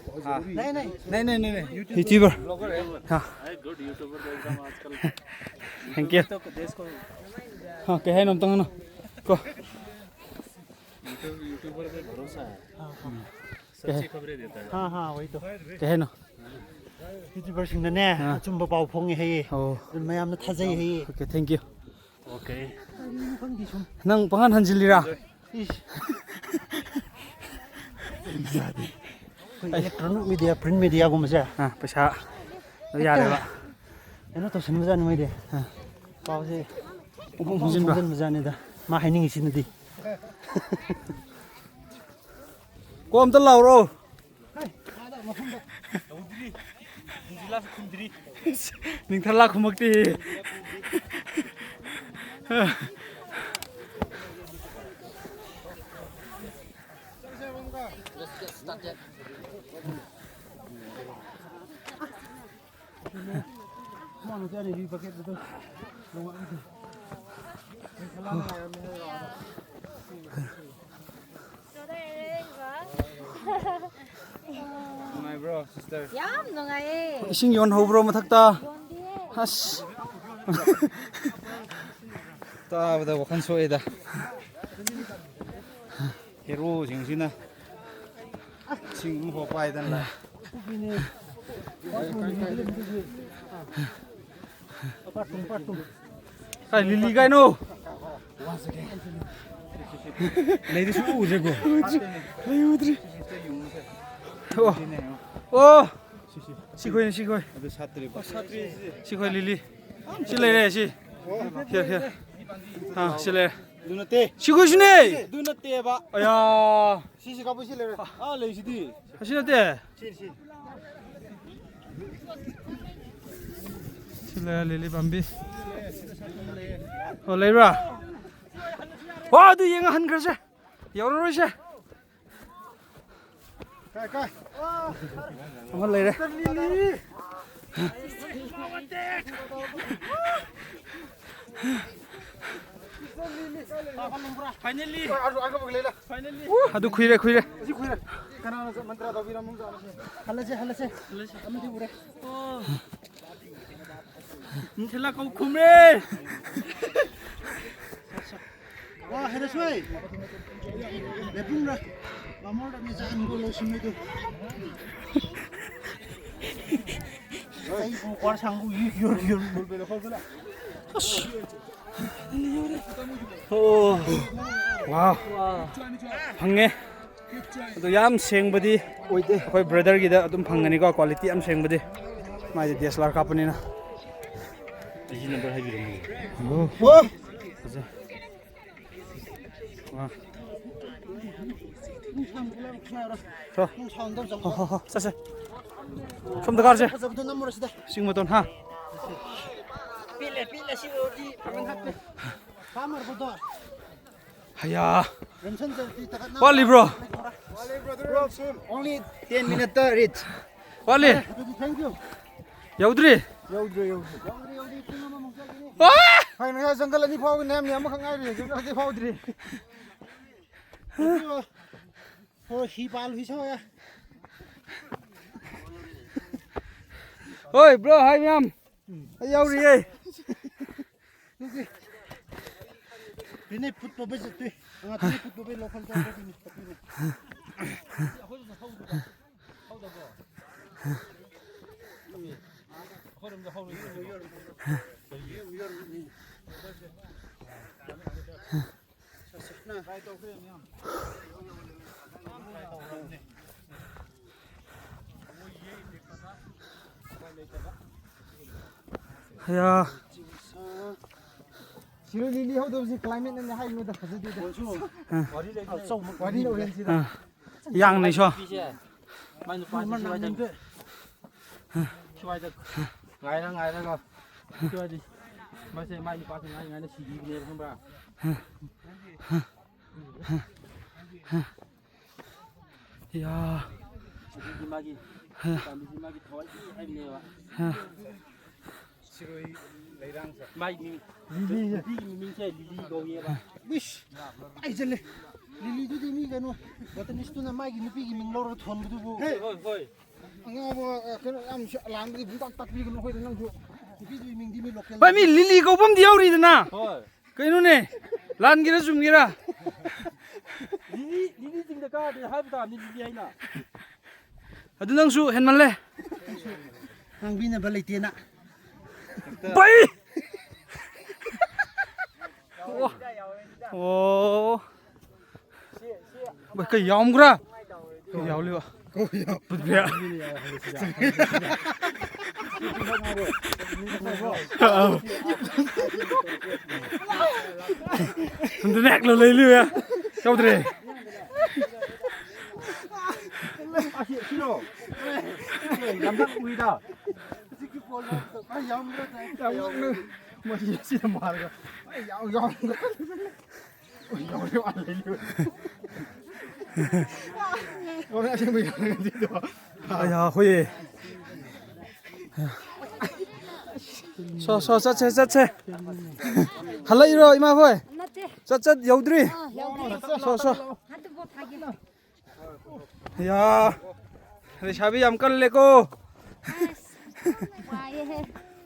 बहुत हाँ। जरूरी है। नहीं, नहीं। नहीं, नहीं, नहीं, नहीं। YouTuber। YouTuber। हाँ। गुड यूट्यूबर का एकदम आजकल। Thank you। तो देश को हाँ, ꯀꯩ ꯍꯥꯏꯅꯣ ꯑꯝꯇꯪ ꯍꯥꯏꯅꯣ꯫ ꯀꯣ꯫ यूट्यूब, यूट्यूबर पे भरोसा है। हाँ, हाँ। ꯀꯩ ꯍꯥꯏ-, सच्ची खबरें देता है। हाँ, हाँ, वही तो। ꯀꯩ ꯍꯥꯏꯅꯣ? ꯌꯨꯇ꯭ꯌꯨꯕꯔꯁꯤꯡꯅꯅꯦ, ꯑꯥ꯫ ꯑꯆꯨꯝꯕ ꯄꯥꯎ ꯐꯣꯡꯉꯦ ꯍꯥꯏꯌꯦ꯫ ꯑꯣ꯫ ꯑꯗꯨꯅ ꯃꯌꯥꯝꯅ ꯊꯥꯖꯩ ꯍꯥꯏꯌꯦ꯫ Okay, thank you꯫ Okay꯫ ꯀꯔꯤꯅꯣ ꯈꯪꯗꯦ ꯁꯨꯝ꯫ ꯅꯪ ꯄꯪꯍꯟ ꯍꯟꯖꯤꯜꯂꯤꯔꯥ? ꯏꯁ꯫ ꯑꯩꯈꯣꯏ ꯑꯦꯂꯦꯛꯇ꯭ꯔꯣꯅꯤꯛ ꯃꯦꯗꯤꯌꯥ, ꯄ꯭ꯔꯤꯟ ꯃꯦꯗꯤꯌꯥꯒꯨꯝꯕꯁꯦ ꯑꯥ, ꯄꯩꯁꯥ ꯂꯣꯏ ꯌꯥꯔꯦꯕ꯫ ꯀꯩꯅꯣ ꯇꯧꯁꯟꯕꯖꯥꯠꯅꯤ ꯃꯣꯏꯗꯤ꯫ ꯑꯥ꯫ ꯄꯥꯎꯁꯦ ꯄꯨꯡꯐꯣꯡ ꯐꯣꯡꯖꯤꯟꯕ꯫ ꯐꯣꯡꯖꯤꯟꯕꯖꯥꯠꯅꯤꯗ꯫ ꯃꯥ ꯍꯥꯏꯅꯤꯡꯉꯤꯁꯤꯅꯗꯤ꯫ ꯀꯣ ꯑꯝꯇ ꯂꯥꯎꯔꯣ꯫ ꯅꯤꯡꯊꯂꯥ ꯈꯨꯝꯃꯛꯇꯦ꯫ ꯅꯨꯡꯉꯥꯏꯕ꯭ꯔꯣ, sister? ꯌꯥꯝ ꯅꯨꯡꯉꯥꯏꯌꯦ꯫ ꯏꯁꯤꯡ ꯌꯣꯟꯍꯧꯕ꯭ꯔꯣ ꯃꯊꯛꯇ? ꯌꯣꯟꯗꯤꯌꯦ꯫ ꯑꯁ꯫ ꯇꯥꯕꯗ ꯋꯥꯈꯜ ꯁꯣꯛꯑꯦꯗ꯫ ꯍꯦꯔꯣꯁꯤꯡꯁꯤꯅ ꯏꯁꯤꯡ ꯑꯃꯐꯥꯎ ꯄꯥꯏꯗꯅ ꯂꯥꯛꯑꯦ꯫ ꯀꯥꯏ ꯂꯤꯂꯤ ꯀꯥꯏꯅꯣ? ꯂꯩꯗꯤ ꯁꯨꯡꯎ ꯎꯗ꯭ꯔꯦꯀꯣ꯫ ꯎꯗ꯭ꯔꯤ꯫ ꯂꯩ ꯎꯗ꯭ꯔꯤ꯫ ꯑꯣ꯫ ꯑꯣ꯫ ꯁꯤꯈꯣꯏꯅꯤ, ꯁꯤꯈꯣꯏ꯫ ꯑꯗꯨ ꯁꯥꯠꯇ꯭ꯔꯤꯕ꯫ ꯁꯤꯈꯣꯏ ꯂꯤꯂꯤ꯫ ꯁꯤ ꯂꯩꯔꯦ, ꯁꯤ꯫ Here, here. ꯑꯥ, ꯁꯤ ꯂꯩꯔꯦ꯫ ꯑꯗꯨ ꯅꯠꯇꯦ꯫ ꯁꯤꯈꯣꯏꯁꯨꯅꯦ꯫ ꯑꯗꯨ ꯅꯠꯇꯦꯕ꯫ ꯑꯌꯥ꯫ ꯁꯤꯁꯤ ꯀꯥꯕꯨ ꯁꯤ ꯂꯩꯔꯦ꯫ ꯑꯥ, ꯂꯩꯁꯤꯗꯤ꯫ ꯑꯁꯤ ꯅꯠꯇꯦ꯫ ꯁꯤ, ꯁꯤ꯫ ꯁꯤ ꯂꯩꯔꯦ, ꯂꯤꯂꯤ ꯄꯥꯝꯕꯤ꯫ ꯑꯣ, ꯂꯩꯕ꯭ꯔꯥ? ꯑꯣ, ꯑꯗꯨ ꯌꯦꯡꯉ ꯍꯟꯈ꯭ꯔꯁꯦ꯫ ꯌꯧꯔꯔꯣꯏꯁꯦ꯫ ꯀꯥꯏ, ꯀꯥꯏ꯫ ꯑꯃ ꯂꯩꯔꯦ꯫ Finally꯫ ꯑꯗꯨ ꯈꯨꯏꯔꯦ, ꯈꯨꯏꯔꯦ꯫ ꯑꯁꯤ ꯈꯨꯏꯔꯦ꯫ ꯀꯅꯥꯅ ꯃꯟꯇ꯭ꯔ ꯇꯧꯕꯤꯔꯝꯃꯣ? ꯍꯜꯂꯁꯦ, ꯍꯜꯂꯁꯦ꯫ ꯑꯃꯗꯤ ꯎꯔꯦ꯫ ꯅꯤꯡꯊꯤꯂꯥ ꯀꯧ ꯈꯨꯝꯃꯦ꯫ ꯋꯥ, ꯍꯩꯔꯁꯣꯏ꯫ ꯂꯦꯄꯨꯡꯔ? ꯃꯃꯣꯟꯗ ꯃꯤꯆꯥ ꯑꯅꯤꯒꯣ ꯂꯣꯏꯁꯤꯟꯕꯗꯨ꯫ ꯑꯩꯕꯨ ꯀ꯭ꯋꯥꯔ ꯁꯥꯡꯕꯨ ꯌꯨ-, ꯌꯨ-, ꯌꯨ-, ꯑꯁ꯫ ꯑꯣ꯫ ꯋꯥ꯫ ꯐꯪꯉꯦ꯫ ꯑꯗꯣ ꯌꯥꯝ ꯁꯦꯡꯕꯗꯤ ꯑꯣꯏꯗꯦ꯫ ꯑꯩꯈꯣꯏ brotherꯒꯤꯗ ꯑꯗꯨꯝ ꯐꯪꯒꯅꯤꯀꯣ, quality ꯌꯥꯝ ꯁꯦꯡꯕꯗꯤ꯫ ꯃꯥꯏꯗꯤ D S L R ꯀꯥꯞꯄꯅꯤꯅ꯫ ꯑꯩꯒꯤ number ꯍꯥꯏꯕꯤꯔꯝꯃꯨ꯫ ꯑꯣ꯫ ꯐꯖꯩ꯫ ꯑꯥ꯫ ꯆꯣ꯫ ꯍꯣ, ꯍꯣ, ꯍꯣ, ꯆꯠꯁꯦ꯫ ꯁꯣꯝꯗ ꯀꯥꯔꯁꯦ꯫ ꯐꯖꯕꯗꯣ ꯅꯝꯃꯨꯔꯁꯤꯗ꯫ ꯆꯤꯡ ꯃꯇꯣꯟ, ꯍꯥ? ꯄꯦꯜꯂꯦ, ꯄꯦꯜꯂꯦ, ꯁꯤ ꯑꯣꯏꯔꯗꯤ ꯄꯥꯡꯒꯜ ꯍꯥꯞꯄꯦ꯫ ꯐꯥꯝꯃꯔꯕꯗꯣ꯫ ꯍꯌꯥ꯫ ꯋꯥꯠꯂꯤꯕ꯭ꯔꯣ? Only ten minute reach꯫ ꯋꯥꯠꯂꯤ? ꯑꯗꯨꯗꯤ thank you꯫ ꯌꯧꯗ꯭ꯔꯤ? ꯌꯧꯗ꯭ꯔꯤ, ꯌꯧꯗ꯭ꯔꯤ꯫ ꯌꯧꯗ꯭ꯔꯤ, ꯌꯧꯗ꯭ꯔꯤ, ꯄꯨꯡ ꯑꯃꯃꯨꯛ ꯆꯠꯈꯤꯅꯤ꯫ ꯍꯥꯏꯅ ꯖꯪꯒꯜ ꯑꯅꯤ ꯐꯥꯎꯒꯅꯤ ꯍꯥꯏꯕꯅꯤ, ꯑꯃꯈꯛ ꯉꯥꯏꯔꯤ, ꯖꯪꯒꯜ ꯑꯅꯤ ꯐꯥꯎꯗ꯭ꯔꯤ꯫ ꯍꯣꯏ, ꯍꯤ ꯄꯥꯜ, ꯍꯤ ꯁꯧ ꯌꯥ꯫ ꯍꯣꯏ, ꯕ꯭ꯔꯣ, ꯍꯥꯏ ꯃꯌꯥꯝ꯫ ꯑꯩ ꯌꯥꯎꯔꯤꯌꯦ꯫ ꯇꯨꯅꯦ ꯐꯨꯠ ꯄꯣꯄꯦ ꯆꯠꯇꯣꯏ꯫ ꯑꯉꯥꯡ ꯇꯨꯅꯦ ꯐꯨꯠ ꯄꯣꯄꯦ ꯂꯣꯀꯦꯜ ꯇꯧꯔꯛꯇꯣꯏꯅꯤ꯫ ꯍꯌꯥ꯫ ꯁꯤꯔꯣꯏ ꯂꯤꯂꯤ ꯍꯧꯗꯕꯁꯦ climate ꯅꯅꯦ ꯍꯥꯏꯅꯨꯗ, ꯐꯖꯗꯦꯗ꯫ ꯋꯥꯔꯤ ꯂꯩꯔꯦ꯫ ꯋꯥꯔꯤ ꯑꯣꯏꯔꯦ ꯁꯤꯗ꯫ ꯑꯥ꯫ ꯌꯥꯡꯅꯩꯁꯣ꯫ ꯅꯨꯄꯤꯁꯦ, ꯃꯥꯏ ꯅꯨꯄꯥꯁꯦ ꯁꯤꯋꯥꯏꯗ, ꯁꯤꯋꯥꯏꯗ ꯉꯥꯏꯔ ꯉꯥꯏꯔꯒ, ꯁꯤꯋꯥꯏꯗ, ꯃꯥꯁꯦ ꯃꯥꯏ ꯅꯨꯄꯥꯁꯦ ꯉꯥꯏ ꯉꯥꯏꯅ ꯁꯤꯕꯤꯕꯅꯦꯕ, ꯈꯪꯕ꯭ꯔꯥ? ꯌꯥ꯫ ꯑꯗꯨꯗꯤ ꯃꯥꯒꯤ, ꯄꯥꯝꯃꯤꯁꯤ ꯃꯥꯒꯤ ꯊꯋꯥꯏ ꯄꯤ ꯍꯥꯏꯕꯅꯦꯕ꯫ ꯁꯤꯔꯣꯏ ꯂꯩꯔꯥꯡꯁꯦ꯫ ꯃꯥꯏ ꯃꯤꯡ, ꯂꯤꯂꯤꯁꯦ꯫ ꯅꯨꯄꯤꯒꯤ ꯃꯃꯤꯡꯁꯦ ꯂꯤꯂꯤ ꯀꯧꯋꯦꯕ꯫ ꯏꯁ! ꯑꯩ ꯆꯠꯂꯦ꯫ ꯂꯤꯂꯤꯗꯨꯗꯤ ꯃꯤ ꯀꯩꯅꯣ, botanist ꯇꯨꯅ ꯃꯥꯒꯤ ꯅꯨꯄꯤꯒꯤ ꯃꯤꯡ ꯂꯧꯔꯒ ꯊꯣꯟꯕꯗꯨꯕꯨ꯫ ꯍꯣꯏ, ꯍꯣꯏ꯫ ꯑꯉꯥꯎꯕ, ꯑ, ꯀꯩꯅꯣ ꯌꯥꯝ ꯁꯤ-, ꯑꯂꯥꯟꯕꯗꯤ ꯄꯨꯡꯇꯥꯛ ꯇꯥꯛꯄꯤꯒꯅꯨ ꯑꯩꯈꯣꯏꯗ ꯅꯪꯁꯨ꯫ ꯅꯨꯄꯤꯗꯨꯒꯤ ꯃꯤꯡꯗꯤ ꯃꯤ local ꯚꯥꯏ, ꯃꯤ ꯂꯤꯂꯤ ꯀꯧꯕ ꯑꯃꯗꯤ ꯌꯥꯎꯔꯤꯗꯅ꯫ ꯍꯣꯏ꯫ ꯀꯩꯅꯣꯅꯦ? ꯂꯥꯟꯒꯦꯔꯥ ꯆꯨꯝꯒꯦꯔꯥ? ꯂꯤꯂꯤ, ꯂꯤꯂꯤ ꯆꯤꯡꯗ ꯀꯥꯗꯦ ꯍꯥꯏꯕ ꯇꯥꯕꯅꯤ ꯂꯤꯂꯤ ꯍꯥꯏꯅ꯫ ꯑꯗꯨ ꯅꯪꯁꯨ ꯍꯦꯟꯃꯜꯂꯦ꯫ ꯉꯥꯡꯕꯤꯅꯕ ꯂꯩꯇꯦꯅ꯫ ꯕꯩ! ꯑꯣ꯫ ꯑꯣ꯫ ꯕꯩ, ꯀꯩ ꯌꯥꯎꯔꯝꯕ꯭ꯔꯥ? ꯀꯩ ꯌꯥꯎꯂꯤꯕ? ꯄꯨꯠꯕ꯭ꯌꯥ꯫ ꯑꯧ꯫ ꯑꯗꯨꯅ ꯍꯦꯛ ꯂꯣꯏ ꯂꯩꯂꯤꯕ꯫ ꯌꯥꯎꯗ꯭ꯔꯦ꯫ ꯑꯁꯤ, ꯁꯤꯔꯣ? ꯌꯥꯝ ꯅꯛ ꯎꯏꯗ꯫ ꯍꯧꯖꯤꯛꯀꯤ ꯄꯣꯜ ꯂꯥꯎꯕꯗꯣ ꯈꯔ ꯌꯥꯝꯕ꯭ꯔꯥ ꯇꯥꯏ꯫ ꯌꯥꯝ ꯅꯛꯅ ꯃꯁꯤ ꯑꯁꯤꯗ ꯃꯥꯜꯂꯒ꯫ ꯑꯩ ꯌꯥꯝ ꯌꯥꯎꯔꯝꯗ꯭ꯔꯦ꯫ ꯑꯩ ꯌꯥꯎꯔꯦ ꯃꯥꯜꯂꯦ꯫ ꯌꯥꯎꯔꯦ ꯑꯁꯦꯡꯕ ꯌꯥꯎꯔꯦ ꯉꯁꯤꯗꯣ꯫ ꯑꯌꯥ, ꯍꯣꯏꯌꯦ꯫ ꯁꯣ, ꯁꯣ, ꯆꯠꯁꯦ, ꯆꯠꯁꯦ꯫ ꯍꯜꯂꯛꯏꯔꯣ, ꯏꯃꯥ ꯍꯣꯏ? ꯅꯠꯇꯦ꯫ ꯆꯠ, ꯆꯠ, ꯌꯧꯗ꯭ꯔꯤ? ꯑꯥ, ꯌꯧꯗ꯭ꯔꯤ꯫ ꯁꯣ, ꯁꯣ꯫ ꯍꯟꯗꯛ ꯄꯣꯠ ꯊꯥꯒꯦ꯫ ꯌꯥ, ꯂꯩꯁꯥꯕꯤ ꯌꯥꯝ ꯀꯜꯂꯦꯀꯣ꯫ ꯑꯁ, ꯋꯥꯏꯌꯦꯍꯦ꯫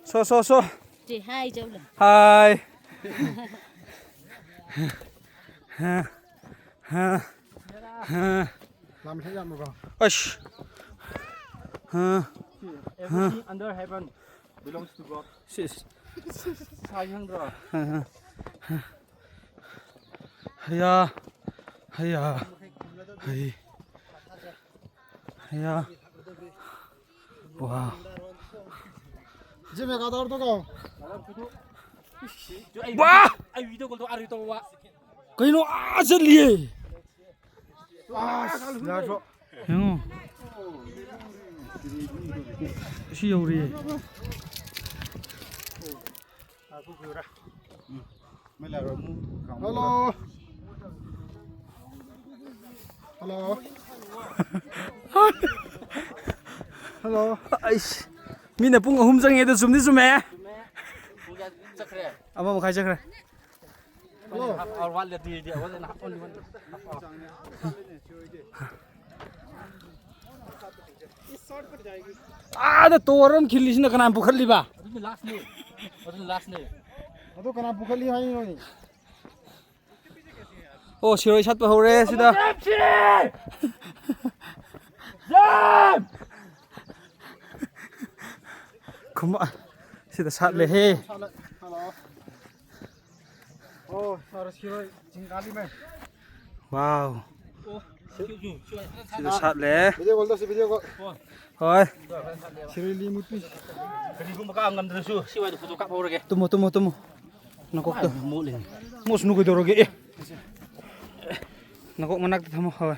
ꯁꯣ, ꯁꯣ, ꯁꯣ꯫ ꯁꯤ, ꯍꯥꯏ ꯆꯧꯂ꯫ ꯍꯥꯏ꯫ ꯍꯥ, ꯍꯥ, ꯍꯥ꯫ ꯂꯥꯝ ꯍꯦꯛ ꯌꯥꯝꯃꯕ? ꯑꯁ꯫ ꯍꯥ, ꯍꯥ꯫ Everything under heaven belongs to God꯫ ꯁꯤꯁ꯫ ꯁꯥꯏ ꯈꯪꯗ꯭ꯔꯣ? ꯍꯥ, ꯍꯥ꯫ ꯍꯌꯥ, ꯍꯌꯥ, ꯍꯩ, ꯍꯌꯥ, ꯋꯥ꯫ ꯖꯤ ꯃꯦꯒꯥꯗꯧꯔꯗꯨꯒ꯫ ꯋꯥ! ꯑꯩ video call ꯇꯧ, ꯑꯥ, ꯇꯧ, ꯋꯥ꯫ ꯀꯩꯅꯣ ꯑꯥ ꯆꯠꯂꯤꯌꯦ? ꯑꯁ, ꯌꯥꯔꯁꯨ꯫ ꯌꯦꯡꯉꯣ꯫ ꯁꯤ ꯌꯧꯔꯤꯌꯦ꯫ ꯍꯜꯂꯣ꯫ ꯍꯜꯂꯣ꯫ ꯍꯜꯂꯣ꯫ ꯑꯩꯁ, ꯃꯤꯅ ꯄꯨꯡ ꯑꯍꯨꯝ ꯆꯪꯉꯦ, ꯑꯗꯨ ꯆꯨꯝꯗꯤ ꯆꯨꯝꯃꯦ꯫ ꯄꯨꯡ ꯀꯌꯥ ꯆꯠꯈ꯭ꯔꯦ? ꯑꯃ ꯃꯈꯥꯏ ꯆꯠꯈ꯭ꯔꯦ꯫ ꯍꯜꯂꯣ꯫ Half hour ꯋꯥꯠꯂꯗꯤ, ꯑꯗꯨꯗꯤ only half only one half hour. ꯑꯥꯗ ꯇꯣꯔ ꯑꯃ ꯈꯤꯜꯂꯤꯁꯤꯅ ꯀꯅꯥꯅ ꯄꯨꯈꯠꯂꯤꯕ? ꯑꯗꯨꯅ ꯂꯥꯁꯅꯦ꯫ ꯑꯗꯨꯅ ꯂꯥꯁꯅꯦ꯫ ꯑꯗꯨ ꯀꯅꯥ ꯄꯨꯈꯠꯂꯤ ꯍꯥꯏꯅꯣꯅꯦ? ꯑꯣ, ꯁꯤꯔꯣꯏ ꯁꯥꯠꯄ ꯍꯧꯔꯦ ꯁꯤꯗ꯫ ꯈꯨꯃ-, ꯁꯤꯗ ꯁꯥꯠꯂꯦꯍꯦ꯫ ꯍꯜꯂꯣ꯫ ꯑꯣ, ꯁꯥꯔ ꯁꯤꯔꯣꯏ ꯆꯤꯡ ꯀꯥꯕꯤ ꯃꯌꯥꯝ꯫ ꯋꯥꯎ꯫ ꯑꯣ, ꯁꯤ-, ꯁꯤꯗ ꯁꯥꯠꯂꯦ꯫ Video call ꯇꯧꯁꯤ, video call꯫ ꯍꯣꯏ꯫ ꯁꯤꯔꯣꯏ ꯂꯤ ꯃꯨꯠꯄꯤ꯫ ꯀꯔꯤꯒꯨꯝꯕ ꯀꯥ ꯉꯝꯗ꯭ꯔꯁꯨ ꯁꯤ ꯋꯥꯏꯗ ꯐꯣꯇꯣ ꯀꯥꯞꯍꯧꯔꯒꯦ꯫ ꯇꯨꯝꯃꯣ, ꯇꯨꯝꯃꯣ, ꯇꯨꯝꯃꯣ꯫ ꯅꯀꯣꯛꯇ꯫ ꯃꯣꯠꯂꯤꯅꯦ꯫ ꯃꯣꯠꯁꯅꯨ ꯀꯩꯗꯧꯔꯒꯦ? ꯑꯦ꯫ ꯅꯀꯣꯛ ꯃꯅꯥꯛꯇ ꯊꯝꯃꯣ꯫ ꯍꯣꯏ꯫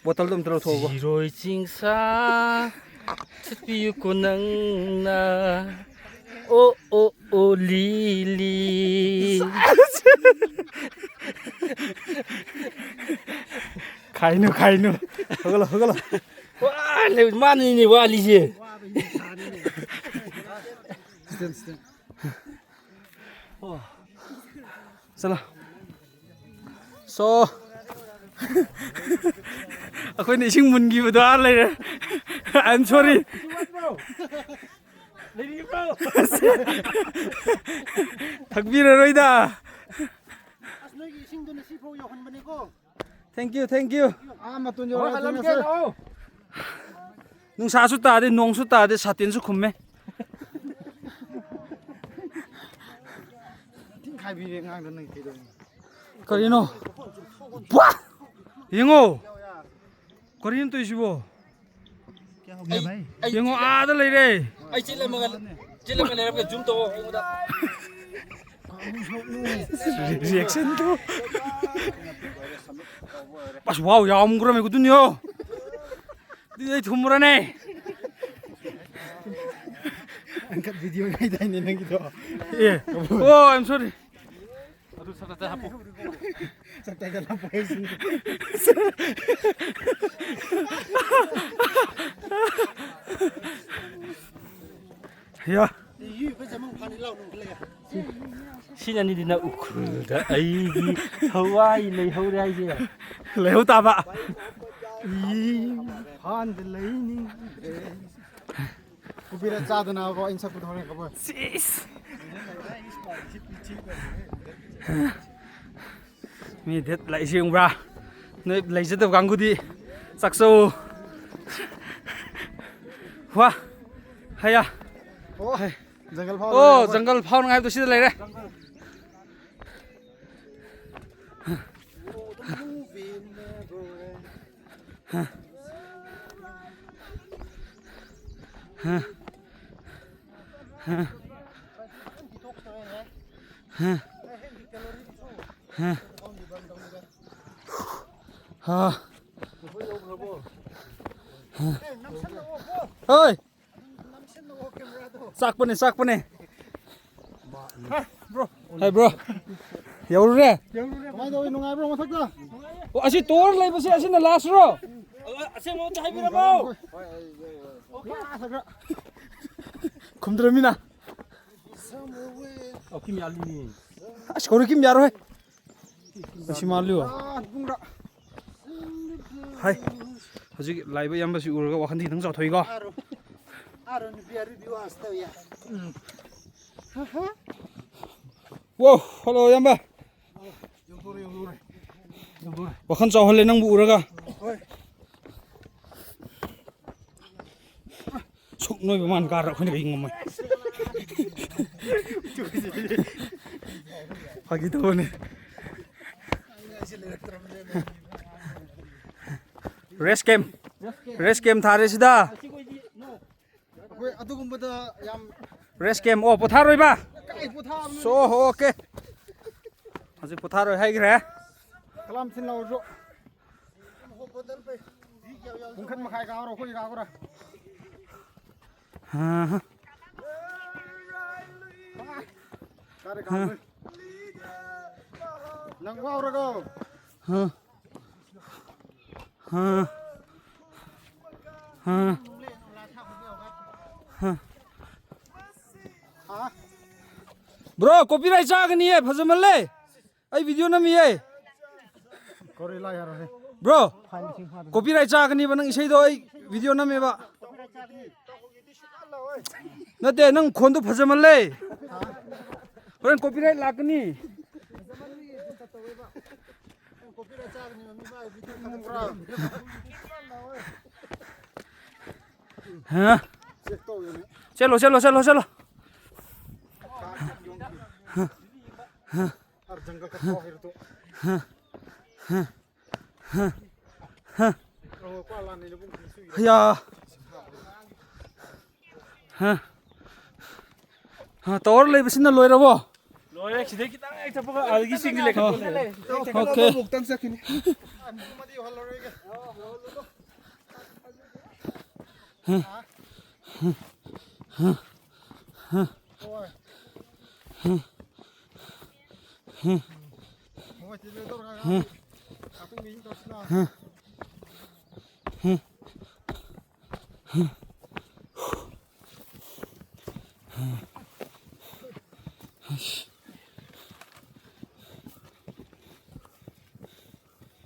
ꯕꯣꯇꯜꯗꯣ ꯑꯝꯇ ꯂꯧꯊꯣꯛꯑꯣꯕ꯫ ꯁꯤꯔꯣꯏ ꯆꯤꯡꯁꯥ ꯆꯠꯄꯤꯌꯨꯀꯣ ꯅꯪꯅ꯫ ꯑꯣ, ꯑꯣ, ꯑꯣ, ꯂꯤꯂꯤ꯫ ꯈꯥꯏꯅꯨ, ꯈꯥꯏꯅꯨ꯫ ꯍꯧꯒꯠꯂꯣ, ꯍꯧꯒꯠꯂꯣ꯫ ꯋꯥ, ꯂꯩ-, ꯃꯥꯅꯤꯅꯦ ꯋꯥꯂꯤꯁꯦ꯫ So, ꯑꯩꯈꯣꯏꯅ ꯏꯁꯤꯡ ꯃꯨꯟꯈꯤꯕꯗꯣ ꯑꯥ ꯂꯩꯔꯦ꯫ I am sorry꯫ ꯊꯛꯄꯤꯔꯔꯣꯏꯗ꯫ ꯑꯁ, ꯅꯣꯏꯒꯤ ꯏꯁꯤꯡꯗꯨꯅ ꯁꯤꯐꯥꯎ ꯌꯧꯍꯟꯕꯅꯦꯀꯣ꯫ Thank you, thank you꯫ ꯑꯥ ꯃꯇꯣꯟ ꯌꯧꯔꯛꯑꯗꯤ ꯉꯁꯤ꯫ ꯅꯨꯡꯁꯥꯁꯨ ꯇꯥꯗꯦ, ꯅꯣꯡꯁꯨ ꯇꯥꯗꯦ, ꯁꯥꯇꯤꯟꯁꯨ ꯈꯨꯝꯃꯦ꯫ ꯊꯤꯡꯈꯥꯏꯕꯤꯔꯦ ꯑꯉꯥꯡꯗꯣ ꯅꯪ ꯀꯩꯗꯧꯔꯤꯅꯣ? ꯀꯔꯤꯅꯣ? ꯋꯥ! ꯌꯦꯡꯉꯣ꯫ ꯀꯔꯤꯅꯣ ꯇꯧꯔꯤꯁꯤꯕꯣ? ꯌꯦꯡꯉꯣ, ꯑꯥꯗ ꯂꯩꯔꯦ꯫ ꯑꯩ ꯆꯤꯜꯂꯝꯃꯒ, ꯆꯤꯜꯂꯝꯃꯒ ꯂꯩꯔꯝꯒꯦ, zoom ꯇꯧꯑꯣ ꯑꯩꯉꯣꯟꯗ꯫ Reaction two. ꯑꯁ, ꯋꯥꯎ, ꯌꯥꯝꯈ꯭ꯔꯃꯦ ꯀꯨꯇꯨꯅꯤꯌꯣ꯫ ꯑꯗꯨꯗꯤ ꯑꯩ ꯊꯨꯝꯃꯨꯔꯅꯦ꯫ ꯑꯪꯀꯠ video ꯉꯥꯏꯗꯥꯏꯅꯦ ꯅꯪꯒꯤꯗꯣ? ꯑꯦ, oh, I am sorry꯫ ꯑꯗꯨ ꯁꯠ ꯁꯠ ꯍꯥꯞꯄꯨ꯫ Subtitle ꯍꯥꯞꯄꯨ ꯍꯥꯏꯁꯤꯅꯤ꯫ ꯌꯥ꯫ ꯁꯤꯅꯅꯤꯗꯅ ꯎꯈ꯭ꯔꯨꯜꯗ ꯑꯩꯒꯤ ꯊꯋꯥꯏ ꯂꯩꯍꯧꯔꯦ ꯍꯥꯏꯁꯦ꯫ ꯂꯩꯍꯧ ꯇꯥꯕ꯫ ꯏꯝꯐꯥꯜꯗ ꯂꯩꯅꯤꯡꯗ꯭ꯔꯦ꯫ ꯀꯣꯄꯤꯔꯥꯏꯠ ꯆꯥꯗꯅꯕꯀꯣ ꯑꯩꯅ ꯁꯛꯄꯗꯣ ꯍꯣꯔꯦꯟ ꯀꯃꯣꯏ꯫ ꯁꯤꯁ꯫ ꯃꯤ ꯗꯦꯠ ꯂꯥꯛꯏꯁꯤ ꯌꯦꯡꯕ꯭ꯔꯥ? ꯅꯣꯏ ꯂꯩꯖꯗꯕ ꯀꯥꯡꯕꯨꯗꯤ ꯆꯥꯛꯆꯧ꯫ ꯋꯥ꯫ ꯍꯌꯥ꯫ ꯑꯣ, ꯍꯩ꯫ ꯖꯪꯒꯜ ꯐꯥꯎ ꯑꯣ, ꯂꯩꯔꯦ꯫ ꯖꯪꯒꯜ ꯐꯥꯎꯅꯉꯥꯏ ꯍꯥꯏꯕꯗꯣ ꯁꯤꯗ ꯂꯩꯔꯦ꯫ ꯍꯣꯏ꯫ ꯆꯥꯛꯄꯅꯦ, ꯆꯥꯛꯄꯅꯦ꯫ ꯍꯥꯏ, ꯕ꯭ꯔꯣ꯫ ꯌꯧꯔꯨꯔꯦ? ꯀꯃꯥꯏꯅ ꯇꯧꯋꯤ? ꯅꯨꯡꯉꯥꯏꯕ꯭ꯔꯣ ꯃꯊꯛꯇ? ꯑꯣ, ꯑꯁꯤ ꯇꯣꯔ ꯂꯩꯕꯁꯦ ꯑꯁꯤꯅ last ꯔꯣ? ꯑꯁꯦꯡꯕ ꯑꯝꯇ ꯍꯥꯏꯕꯤꯔꯝꯃꯣ꯫ ꯈꯨꯝꯗ꯭ꯔꯃꯤꯅ꯫ ꯑꯣ, ꯀꯤꯝ ꯌꯥꯜꯂꯤꯅꯤ꯫ ꯑꯁ, ꯍꯧꯔꯤ ꯀꯤꯝ ꯌꯥꯔꯣꯏ꯫ ꯑꯁꯤ ꯃꯥꯜꯂꯤꯕꯣ? ꯑꯥ, ꯄꯨꯡꯔꯥ꯫ ꯍꯥꯏ꯫ ꯍꯧꯖꯤꯛ ꯂꯥꯛꯏꯕ ꯏꯌꯥꯝꯕꯁꯤ ꯎꯔꯒ ꯋꯥꯈꯜꯗꯤ ꯈꯤꯇꯪ ꯆꯥꯎꯊꯣꯛꯏꯀꯣ꯫ ꯑꯥꯔꯣ꯫ ꯑꯥꯔꯣ ꯅꯨꯄꯤ ꯑꯔꯨꯕꯤ ꯋꯥꯁ ꯇꯧ ꯌꯥ꯫ ꯎꯝ꯫ ꯍꯥ, ꯍꯥ꯫ ꯋꯣ, ꯍꯜꯂꯣ, ꯏꯌꯥꯝꯕ꯫ ꯌꯧꯗꯣꯔꯦ, ꯌꯧꯗꯣꯔꯦ꯫ ꯌꯧꯗꯣꯔꯦ꯫ ꯋꯥꯈꯜ ꯆꯥꯎꯍꯜꯂꯦ ꯅꯪꯕꯨ ꯎꯔꯒ꯫ ꯍꯣꯏ꯫ ꯁꯨꯛ ꯅꯣꯏꯕ ꯃꯥꯅ ꯀꯥꯔ ꯑꯩꯈꯣꯏꯅ ꯀꯩ ꯉꯝꯃꯣꯏ? ꯐꯥꯒꯤ ꯇꯧꯕꯅꯦ꯫ ꯔꯦꯁ ꯀꯦꯝ꯫ ꯔꯦꯁ ꯀꯦꯝ ꯊꯥꯔꯦ ꯁꯤꯗ꯫ ꯑꯩꯈꯣꯏ ꯑꯗꯨꯒꯨꯝꯕꯗ ꯌꯥꯝ ꯔꯦꯁ ꯀꯦꯝ꯫ ꯑꯣ, ꯄꯣꯊꯥꯔꯣꯏꯕ? ꯀꯥꯏ ꯄꯣꯊꯥꯕꯅꯣ? ꯁꯣ, ꯑꯣꯀꯦ꯫ ꯍꯧꯖꯤꯛ ꯄꯣꯊꯥꯔꯣꯏ ꯍꯥꯏꯈ꯭ꯔꯦ꯫ ꯀꯂꯝ ꯁꯤꯟ ꯂꯧꯔꯁꯨ꯫ ꯄꯨꯡꯈꯟ ꯃꯈꯥꯏ ꯀꯥꯎꯔꯣ, ꯑꯩꯈꯣꯏ ꯀꯥꯎꯔꯣ꯫ ꯑꯍ꯫ ꯀꯥꯔꯦ, ꯀꯥꯔꯦ꯫ ꯅꯪ ꯋꯥꯎꯔꯒ꯫ ꯑꯍ꯫ ꯑꯍ꯫ ꯑꯍ꯫ ꯑꯍ꯫ Bro, copyright ꯆꯥꯒꯅꯤꯌꯦ, ꯐꯖꯃꯜꯂꯦ꯫ ꯑꯩ ꯚꯤꯗꯤꯑꯣ ꯅꯝꯃꯤꯌꯦ꯫ ꯀꯣꯔꯤ ꯂꯥꯏ ꯍꯥꯏꯔꯣꯅꯦ꯫ ꯕ꯭ꯔꯣ, ꯐꯥꯏꯟ ꯂꯤꯁꯤꯡ ꯐꯥꯗꯣꯏꯅꯦ꯫ ꯀꯣꯄꯤꯔꯥꯏꯠ ꯆꯥꯒꯅꯤꯕ ꯅꯪ ꯏꯁꯩꯗꯣ, ꯑꯩ ꯚꯤꯗꯤꯑꯣ ꯅꯝꯃꯦꯕ꯫ ꯅꯠꯇꯦ, ꯅꯪ ꯈꯣꯟꯗꯣ ꯐꯖꯃꯜꯂꯦ꯫ ꯍꯣꯔꯦꯟ ꯀꯣꯄꯤꯔꯥꯏꯠ ꯂꯥꯛꯀꯅꯤ꯫ ꯍꯥ? ꯆꯦꯜꯂꯣ, ꯆꯦꯜꯂꯣ, ꯆꯦꯜꯂꯣ, ꯆꯦꯜꯂꯣ꯫ ꯍꯌꯥ꯫ ꯍꯥ꯫ ꯍꯥ, ꯇꯋꯥꯔ ꯂꯩꯕꯁꯤꯅ ꯂꯣꯏꯔꯕꯣ? ꯂꯣꯏꯔꯦ, ꯁꯤꯗꯩ ꯈꯤꯇꯪ ꯍꯦꯛ ꯆꯠꯄꯒ ꯑꯗꯒꯤ ꯆꯤꯡꯗꯤ ꯂꯩꯈꯠꯄ ꯂꯩꯔꯦ꯫ Okay.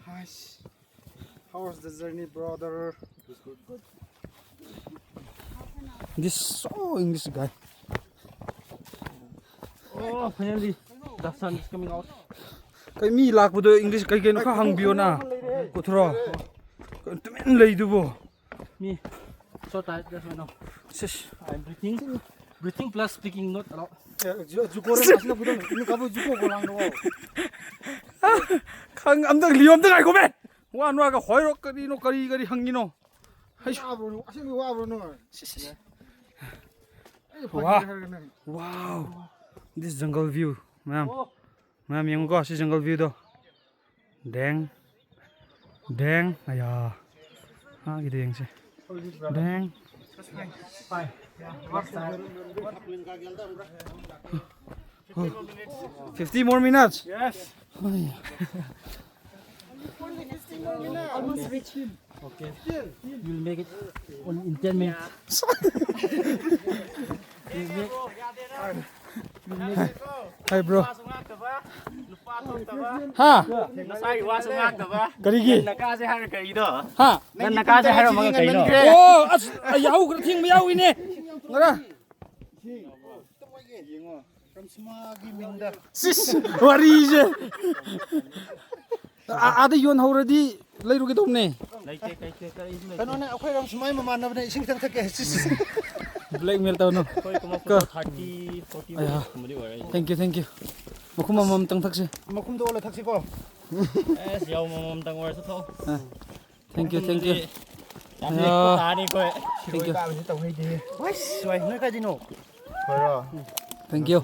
Nice. How was the journey, brother? This so English guy. Oh, finally, the sun is coming out. ꯀꯩ ꯃꯤ ꯂꯥꯛꯄꯗꯣ English ꯀꯩ ꯀꯩꯅꯣ ꯈꯔ ꯍꯪꯕꯤꯌꯣꯅ꯫ ꯄꯨꯊꯣꯔꯣ꯫ ꯀꯩꯅꯣ ꯇꯨꯃꯤꯟ ꯂꯩꯗꯨꯕꯣ꯫ Me, so tired just right now. ꯁꯤꯁ꯫ I'm breathing, breathing plus speaking not allowed. ꯈꯪ ꯑꯝꯇ ꯂꯤꯌꯣ ꯑꯝꯇ ꯉꯥꯏꯈꯣꯃꯦ꯫ ꯋꯥ ꯅꯣꯏꯒ ꯍꯣꯏꯔꯣ ꯀꯔꯤꯅꯣ ꯀꯔꯤ ꯀꯔꯤ ꯍꯪꯉꯤꯅꯣ꯫ ꯍꯩꯁ꯫ ꯋꯥꯕ꯭ꯔꯣ? ꯑꯁꯦꯡꯕ ꯋꯥꯕ꯭ꯔꯣ ꯅꯣꯏ? ꯁꯤꯁ꯫ ꯑꯩ ꯋꯥ꯫ ꯐꯥꯒꯤ ꯍꯥꯏꯔꯒ ꯅꯪ꯫ Wow. This jungle view, ꯃꯌꯥꯝ꯫ ꯑꯣ꯫ ꯃꯌꯥꯝ ꯌꯦꯡꯉꯨꯀꯣ ꯁꯤ jungle viewꯗꯣ꯫ ꯗꯦꯡ꯫ ꯗꯦꯡ꯫ ꯑꯌꯥ꯫ ꯃꯥꯒꯤꯗꯣ ꯌꯦꯡꯁꯦ꯫ ꯗꯦꯡ꯫ Fifty more minutes. Yes. ꯍꯣꯏ꯫ Almost reach him. Okay. You'll make it only in ten minutes. You'll make, you'll make it. Hi, bro. ꯍꯥ? ꯉꯁꯥꯏ ꯋꯥꯁꯨ ꯉꯥꯡꯗꯕ꯫ ꯀꯔꯤꯒꯤ? ꯉꯟꯅ ꯀꯥꯁꯦ ꯍꯥꯏꯔ ꯀꯔꯤꯗꯣ? ꯍꯥ? ꯉꯟꯅ ꯀꯥꯁꯦ ꯍꯥꯏꯔꯝꯃꯒ ꯀꯩꯅꯣ? ꯑꯣ, ꯑꯁ, ꯌꯥꯍꯧ ꯈꯔ ꯊꯦꯡꯕ ꯌꯥꯎꯏꯅꯦ꯫ ꯉꯔꯥꯡ꯫ ꯁꯤꯁ, ꯋꯥꯔꯤꯁꯦ꯫ ꯑꯥ, ꯑꯥꯗ ꯌꯣꯟꯍꯧꯔꯗꯤ ꯂꯩꯔꯨꯒꯦ ꯇꯧꯕꯅꯦ꯫ ꯂꯩꯇꯦ, ꯂꯩꯇꯦ, ꯀꯔꯤꯁꯨ ꯂꯩꯇꯦ꯫ ꯀꯩꯅꯣꯅꯦ, ꯑꯩꯈꯣꯏ ꯔꯝꯁꯨꯃꯥꯏ ꯃꯃꯥꯟꯅꯕꯅꯦ, ꯏꯁꯤꯡ ꯈꯤꯇꯪ ꯊꯛꯀꯦ꯫ ꯁꯤꯁ꯫ Blackmail ꯇꯧꯅꯨ꯫ ꯑꯩꯈꯣꯏ ꯀꯨꯝꯃꯛꯄꯗ ꯀꯣ꯫ Thirty, forty ꯑꯌꯥ꯫ Minutes ꯀꯨꯝꯕꯗꯤ ꯑꯣꯏꯔꯦ꯫ Thank you, thank you꯫ ꯃꯈꯨꯝ ꯑꯃꯃꯝꯇꯪ ꯊꯛꯁꯤ꯫ ꯃꯈꯨꯝꯗꯣ ꯑꯣꯜꯂ ꯊꯛꯁꯤꯀꯣ꯫ ꯑꯦꯁ, ꯌꯥꯎ ꯑꯃꯃꯝꯇꯪ ꯑꯣꯏꯔꯁꯨ ꯊꯛꯑꯣ꯫ ꯑꯥ꯫ Thank you, thank you꯫ ꯌꯥꯝ ꯑꯌꯥ꯫ ꯂꯤꯛꯄ ꯇꯥꯅꯤ ꯑꯩꯈꯣꯏ꯫ Thank you꯫ ꯀꯥꯕꯁꯤ ꯇꯧꯍꯩꯗꯦ꯫ ꯋꯥꯏꯁ, ꯋꯥꯏ, ꯅꯣꯏ ꯀꯥꯏꯗꯩꯅꯣ? ꯍꯣꯏꯔꯣ꯫ Thank you꯫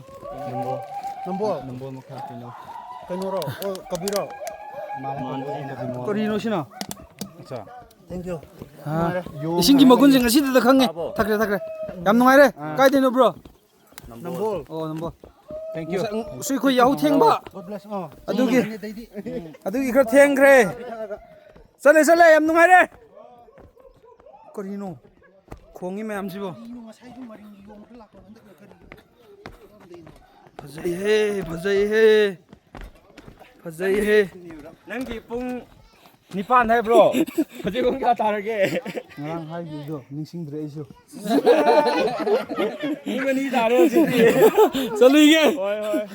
ꯅꯝꯕꯣꯜ꯫ ꯅꯝꯕꯣꯜ? ꯅꯝꯕꯣꯜ ꯃꯈꯥ ꯀꯩꯅꯣ꯫ ꯀꯩꯅꯣꯔꯣ? ꯑꯣ, ꯀꯕꯤꯔꯣ? ꯃꯥꯅ ꯀꯕꯤꯔꯣ꯫ ꯀꯔꯤꯅꯣ ꯁꯤꯅ? ꯑꯠꯆꯥ꯫ Thank you꯫ ꯑꯥ꯫ ꯅꯨꯡꯉꯥꯏꯔꯦ꯫ ꯏꯁꯤꯡꯒꯤ ꯃꯒꯨꯟꯁꯦ ꯉꯁꯤꯗꯨꯗ ꯈꯪꯉꯦ꯫ ꯇꯥꯕꯣ? ꯊꯛꯈ꯭ꯔꯦ, ꯊꯛꯈ꯭ꯔꯦ꯫ ꯌꯥꯝ ꯅꯨꯡꯉꯥꯏꯔꯦ꯫ ꯑꯥ꯫ ꯀꯥꯏꯗꯩꯅꯣ, bro? ꯅꯝꯕꯣꯜ꯫ ꯑꯣ, ꯅꯝꯕꯣꯜ꯫ Thank you꯫ ꯉꯁꯥꯏ, ꯉꯁꯤ ꯑꯩꯈꯣꯏ ꯌꯥꯍꯧ ꯊꯦꯡꯕ꯫ God bless꯫ ꯑꯥ꯫ ꯑꯗꯨꯒꯤ, ꯎꯝ꯫ ꯑꯗꯨꯒꯤ ꯈꯔ ꯊꯦꯡꯈ꯭ꯔꯦ꯫ ꯆꯠꯂꯦ, ꯆꯠꯂꯦ, ꯌꯥꯝ ꯅꯨꯡꯉꯥꯏꯔꯦ꯫ ꯀꯔꯤꯅꯣ? ꯈꯣꯡꯉꯤ ꯃꯌꯥꯝꯁꯤꯕꯣ꯫ ꯐꯖꯩꯍꯦ, ꯐꯖꯩꯍꯦ, ꯐꯖꯩꯍꯦ꯫ ꯅꯪꯒꯤ ꯄꯨꯡ ꯅꯤꯄꯥꯟ ꯍꯥꯏꯕ꯭ꯔꯣ? ꯍꯧꯖꯤꯛ ꯄꯨꯡ ꯀꯌꯥ ꯇꯥꯔꯒꯦ? ꯉꯔꯥꯡ ꯍꯥꯏꯈꯤꯕꯗꯣ ꯅꯤꯡꯁꯤꯡꯗ꯭ꯔꯦ ꯑꯩꯁꯨ꯫ ꯄꯨꯡ ꯑꯅꯤ ꯇꯥꯔꯦ ꯍꯧꯖꯤꯛꯇꯤ꯫ ꯆꯠꯂꯨꯏꯒꯦ꯫ ꯍꯣꯏ, ꯍꯣꯏ꯫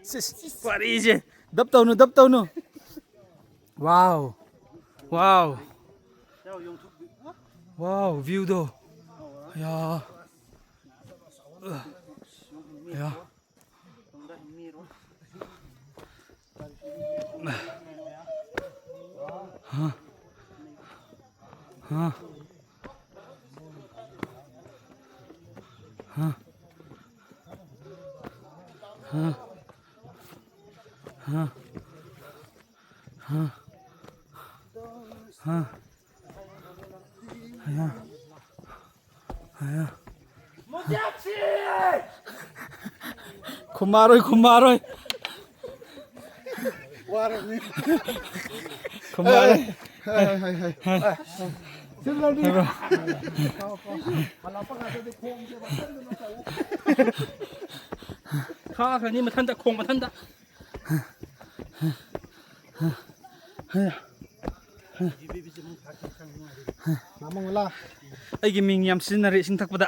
ꯁꯤꯁ, ꯋꯥꯔꯤꯁꯦ꯫ ꯗꯞ ꯇꯧꯅꯨ, ꯗꯞ ꯇꯧꯅꯨ꯫ ꯋꯥꯎ꯫ ꯋꯥꯎ꯫ ꯋꯥꯎ, ꯚ꯭ꯌꯨꯗꯣ꯫ ꯌꯥ꯫ ꯌꯥ꯫ ꯍꯥ꯫ ꯍꯥ꯫ ꯍꯥ꯫ ꯍꯥ꯫ ꯍꯥ꯫ ꯍꯥ꯫ ꯍꯥ꯫ ꯍꯥ꯫ ꯍꯥ꯫ ꯈꯨꯝꯃꯔꯣꯏ, ꯈꯨꯝꯃꯔꯣꯏ꯫ ꯋꯥꯔꯕꯅꯤ꯫ ꯈꯨꯝꯃꯔꯣꯏ꯫ ꯍꯥꯏ, ꯍꯥꯏ, ꯍꯥꯏ, ꯍꯥꯏ꯫ ꯍꯥꯏ꯫ ꯁꯤꯜꯂꯅꯤ꯫ ꯍꯥꯏꯕ꯭ꯔꯣ? ꯈꯥꯈ꯭ꯔꯅꯤ ꯃꯊꯟꯇ, ꯈꯣꯡ ꯃꯊꯟꯇ꯫ ꯑꯩꯒꯤ ꯃꯤꯡ ꯌꯥꯝ ꯁꯤꯖꯤꯟꯅꯔꯦ ꯏꯁꯤꯡ ꯊꯛꯄꯗ꯫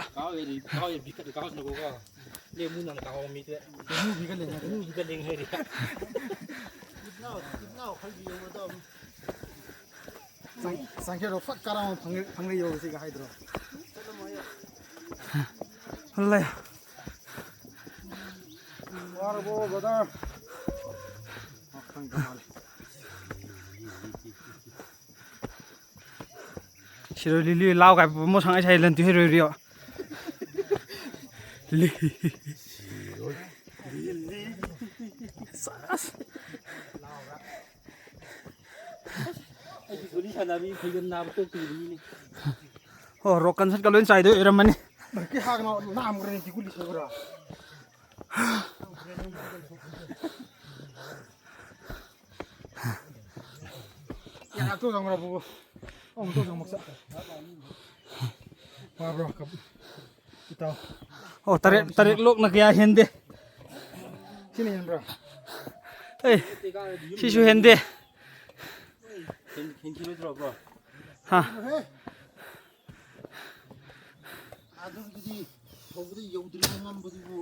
ꯆꯪ-, ꯆꯪꯁꯤꯜꯂꯣ, ꯐꯠ ꯀꯥꯔꯥ ꯑꯃ ꯐꯪꯉꯦ, ꯐꯪꯉꯦ ꯌꯧꯔꯁꯤꯒ ꯍꯥꯏꯗ꯭ꯔꯣ? ꯂꯩ꯫ ꯋꯥꯔꯕꯣ, brother? ꯑ, ꯈꯪꯗ꯭ꯔ ꯃꯥꯜꯂꯦ꯫ ꯁꯤꯔꯣꯏ ꯂꯤꯂꯤ ꯂꯥꯎ ꯀꯥꯏ ꯄꯣꯃꯣ ꯁꯉꯥꯏ ꯁꯥꯏ ꯂꯟ ꯇꯨ ꯍꯦꯔꯣꯏ ꯔꯤꯌꯣ꯫ ꯂꯤ-, ꯁꯥꯁ꯫ ꯑꯩꯒꯤ ꯒꯨꯂꯤ ꯁꯥꯟꯅꯕꯤ ꯐꯩꯒꯟ ꯅꯥꯕ ꯇꯣꯛꯇ꯭ꯔꯤꯕꯅꯤꯅꯦ꯫ ꯑꯣ, ꯔꯣꯛ ꯀꯟꯁꯔꯠꯀ ꯂꯣꯏ ꯆꯥꯏꯗꯣꯏ ꯑꯣꯏꯔꯝꯃꯅꯤ꯫ ꯀꯤ ꯍꯥꯒꯅꯣ ꯅꯥꯝꯒ꯭ꯔꯦ ꯀꯤ ꯒꯨꯂꯤ ꯁꯧꯒ꯭ꯔꯥ꯫ ꯌꯥ, ꯇꯣ ꯆꯪꯕ꯭ꯔꯥ, ꯕꯨꯕꯨ? ꯑꯃꯨꯛ ꯇꯣ ꯆꯪꯕ ꯆꯠ꯫ ꯋꯥꯕ꯭ꯔꯣ, ꯀꯞ-, ꯏꯇꯥꯎ? ꯑꯣ, ꯇꯔꯦꯠ, ꯇꯔꯦꯠ ꯂꯣꯛꯅ ꯀꯌꯥ ꯍꯦꯟꯗꯦ꯫ ꯁꯤꯅ ꯍꯦꯟꯕ꯭ꯔꯥ? ꯑꯩ, ꯁꯤꯁꯨ ꯍꯦꯟꯗꯦ꯫ Hand-, ꯍꯦꯟꯈꯤꯔꯣꯏꯗ꯭ꯔꯣ, bro? ꯍꯥ? ꯑꯗꯨꯒꯤꯗꯤ ꯍꯧꯕꯗ ꯌꯧꯗ꯭ꯔꯤꯕ ꯉꯝꯕꯗꯨꯕꯨ꯫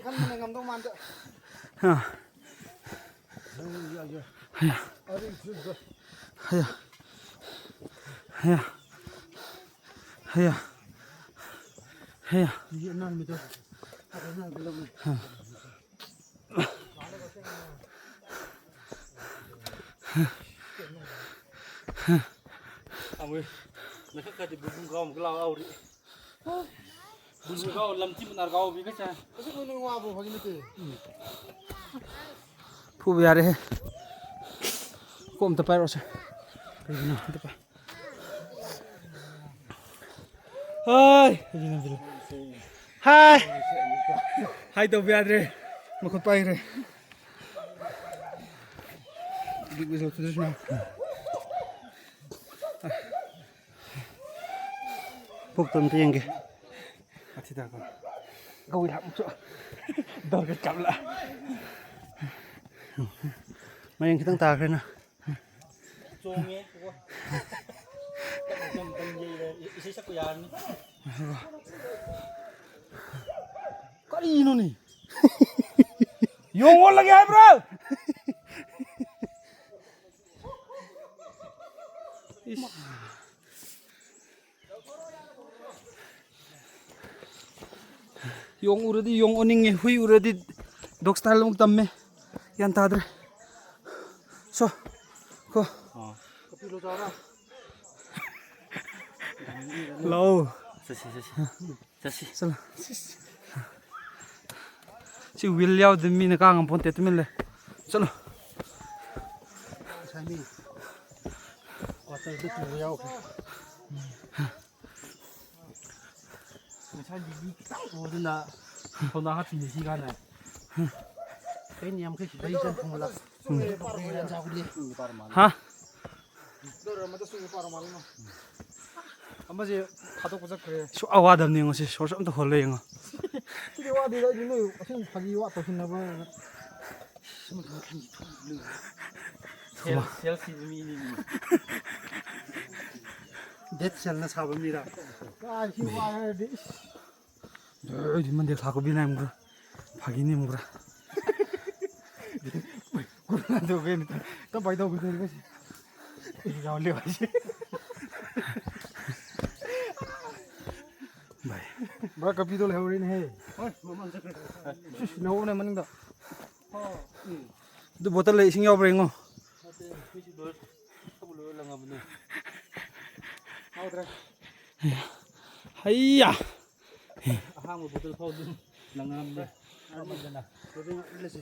ꯈꯟꯕꯅ ꯉꯝꯗꯧ ꯃꯥꯟꯗꯦ꯫ ꯍꯥ꯫ ꯍꯌꯥ꯫ ꯍꯌꯥ꯫ ꯍꯌꯥ꯫ ꯍꯌꯥ꯫ ꯍꯌꯥ꯫ ꯍꯌꯥ꯫ ꯍꯥ꯫ ꯑꯃꯨꯛ ꯃꯊꯛ ꯈꯔꯗꯤ ꯕꯨꯡ ꯕꯨꯡ ꯀꯥꯎ ꯑꯃꯨꯛ ꯂꯥꯎ ꯂꯥꯎꯔꯤ꯫ ꯕꯨꯡ ꯕꯨꯡ ꯀꯥꯎ ꯂꯝꯊꯤ ꯃꯅꯥꯔ ꯀꯥꯎꯕꯤ ꯀꯩꯁꯥ꯫ ꯍꯧꯖꯤꯛ ꯅꯣꯏ ꯋꯥꯕꯨ ꯐꯒꯤ ꯅꯠꯇꯦ꯫ ꯐꯨꯕ ꯌꯥꯔꯦꯍꯦ꯫ ꯀꯣꯛ ꯑꯝꯇ ꯄꯥꯏꯔꯛꯑꯣꯁꯦ꯫ ꯀꯩꯒꯤꯅꯣ? ꯑꯝꯇ ꯄꯥꯏ-, ꯍꯥꯏ꯫ ꯍꯥꯏ꯫ ꯍꯥꯏ ꯇꯧꯕ ꯌꯥꯗ꯭ꯔꯦ꯫ ꯃꯈꯨꯠ ꯄꯥꯏꯈ꯭ꯔꯦ꯫ Big whistle to the ground. ꯄꯨꯛꯇꯣ ꯑꯝꯇ ꯌꯦꯡꯒꯦ꯫ ꯃꯊꯤꯗꯥꯛꯀꯣ꯫ ꯒꯧꯏ ꯍꯥꯞ ꯑꯃꯁꯨ꯫ ꯗꯔꯒ ꯀꯥꯞꯂ꯫ ꯃꯌꯦꯡ ꯈꯤꯇꯪ ꯇꯥꯈ꯭ꯔꯦꯅ꯫ ꯆꯣꯡꯉꯦ꯫ ꯏꯁꯩ ꯁꯛꯄ ꯌꯥꯔꯅꯤ꯫ ꯀꯔꯤꯅꯣꯅꯦ? ꯌꯣꯡ ꯑꯣꯜꯂꯒꯦ ꯍꯥꯏꯕ꯭ꯔꯣ? ꯏꯁ꯫ ꯌꯣꯡ ꯎꯔꯗꯤ ꯌꯣꯡ ꯑꯣꯟꯅꯤꯡꯉꯦ, ꯍꯨꯏ ꯎꯔꯗꯤ dog style ꯑꯃꯨꯛ ꯇꯝꯃꯦ꯫ ꯒ꯭ꯌꯥꯟ ꯇꯥꯗ꯭ꯔꯦ꯫ ꯁꯣ꯫ ꯀꯣ꯫ ꯑꯥ꯫ ꯂꯥꯛꯑꯣ꯫ ꯆꯠꯁꯤ, ꯆꯠꯁꯤ꯫ ꯆꯠꯁꯤ꯫ ꯆꯠꯂꯣ꯫ ꯁꯤ wheel ꯌꯥꯎꯗꯕ ꯃꯤꯅ ꯀꯥ ꯉꯝꯄꯣꯟꯇꯦ, ꯇꯨꯃꯤꯟ ꯂꯩ꯫ ꯆꯠꯂꯣ꯫ ꯉꯁꯥꯏ ꯃꯤ quarter ꯗ ꯇꯨꯕ ꯌꯥꯎꯈ꯭ꯔꯦ꯫ ꯉꯁꯥꯏ ꯂꯤꯂꯤ ꯈꯤꯇꯪ ꯎꯕꯗꯨꯅ ꯊꯧꯅꯥ ꯍꯥꯞꯄꯤꯅꯦ ꯁꯤ ꯀꯥꯟꯗ꯫ ꯀꯩꯅ ꯌꯥꯝꯈꯩ ꯁꯤꯗꯩ ꯆꯪ ꯐꯪꯂꯥ꯫ ꯍꯥ? ꯑꯃꯁꯦ ꯊꯥꯗꯣꯛꯄ ꯆꯠꯈ꯭ꯔꯦ꯫ ꯁꯨꯛꯋꯥ ꯋꯥꯗꯕꯅꯤ ꯌꯦꯡꯉꯣ ꯁꯤ, ꯁꯣꯔꯁꯨ ꯑꯝꯇ ꯍꯣꯜꯂꯦ ꯌꯦꯡꯉꯣ꯫ ꯁꯤꯗꯤ ꯋꯥꯗꯨꯗ ꯑꯩꯗꯤ ꯅꯣꯏ ꯑꯁꯦꯡꯕ ꯐꯥꯒꯤ ꯋꯥ ꯇꯧꯁꯤꯟꯅꯕ ꯍꯥꯏꯅ꯫ ꯁꯦꯜ, ꯁꯦꯜ ꯁꯤꯕ ꯃꯤꯅꯤ꯫ ꯗꯦꯠ ꯁꯦꯜꯅ ꯁꯥꯕ ꯃꯤꯔꯥ? ꯀꯥꯏ ꯁꯤ ꯋꯥ ꯍꯥꯏꯔꯗꯤ, ꯏꯁ꯫ ꯑꯩꯗꯤ ꯃꯟꯗꯦ ꯊꯥꯀꯣ ꯕꯤꯅꯥꯏ ꯃꯨꯒ꯭ꯔꯥ꯫ ꯐꯥꯒꯤꯅꯤ ꯃꯨꯒ꯭ꯔꯥ꯫ ꯀꯨꯔꯥꯟꯗꯣ ꯀꯩꯅꯣ ꯇꯧ-, ꯇꯞ ꯄꯥꯏ ꯇꯧꯈꯤꯗꯣꯏꯅꯤ ꯀꯩꯁꯦ꯫ ꯌꯥꯎ ꯂꯦ ꯍꯥꯏꯁꯦ꯫ ꯚꯥꯏ꯫ ꯕ꯭ꯔꯥ, ꯀꯄꯤꯗꯣ ꯂꯩꯍꯧꯔꯦꯅꯦꯍꯦ꯫ ꯍꯣꯏ, ꯃꯃꯥꯡ ꯆꯠꯈ꯭ꯔꯦ꯫ ꯁꯤꯁ, ꯅꯍꯧꯕꯅꯦ ꯃꯅꯤꯡꯗ꯫ ꯑꯣ, ꯎꯝ꯫ ꯑꯗꯨ ꯕꯣꯇꯜꯗ ꯏꯁꯤꯡ ꯌꯥꯎꯕ꯭ꯔꯥ ꯌꯦꯡꯉꯣ꯫ ꯅꯠꯇꯦ, ꯑꯩꯈꯣꯏꯁꯨ ꯂꯣꯏ, ꯊꯛꯄ ꯂꯣꯏꯔ ꯂꯪꯉꯕꯅꯦ꯫ ꯌꯥꯎꯗ꯭ꯔꯦ꯫ ꯍꯩꯌꯥ! ꯑꯍꯥꯡꯕ ꯕꯣꯇꯜ ꯐꯥꯎ ꯑꯗꯨꯝ ꯂꯪꯉꯝꯅꯦ꯫ ꯑꯗꯨꯗꯤ ꯉꯥꯛ ꯏꯜꯂꯁꯦ,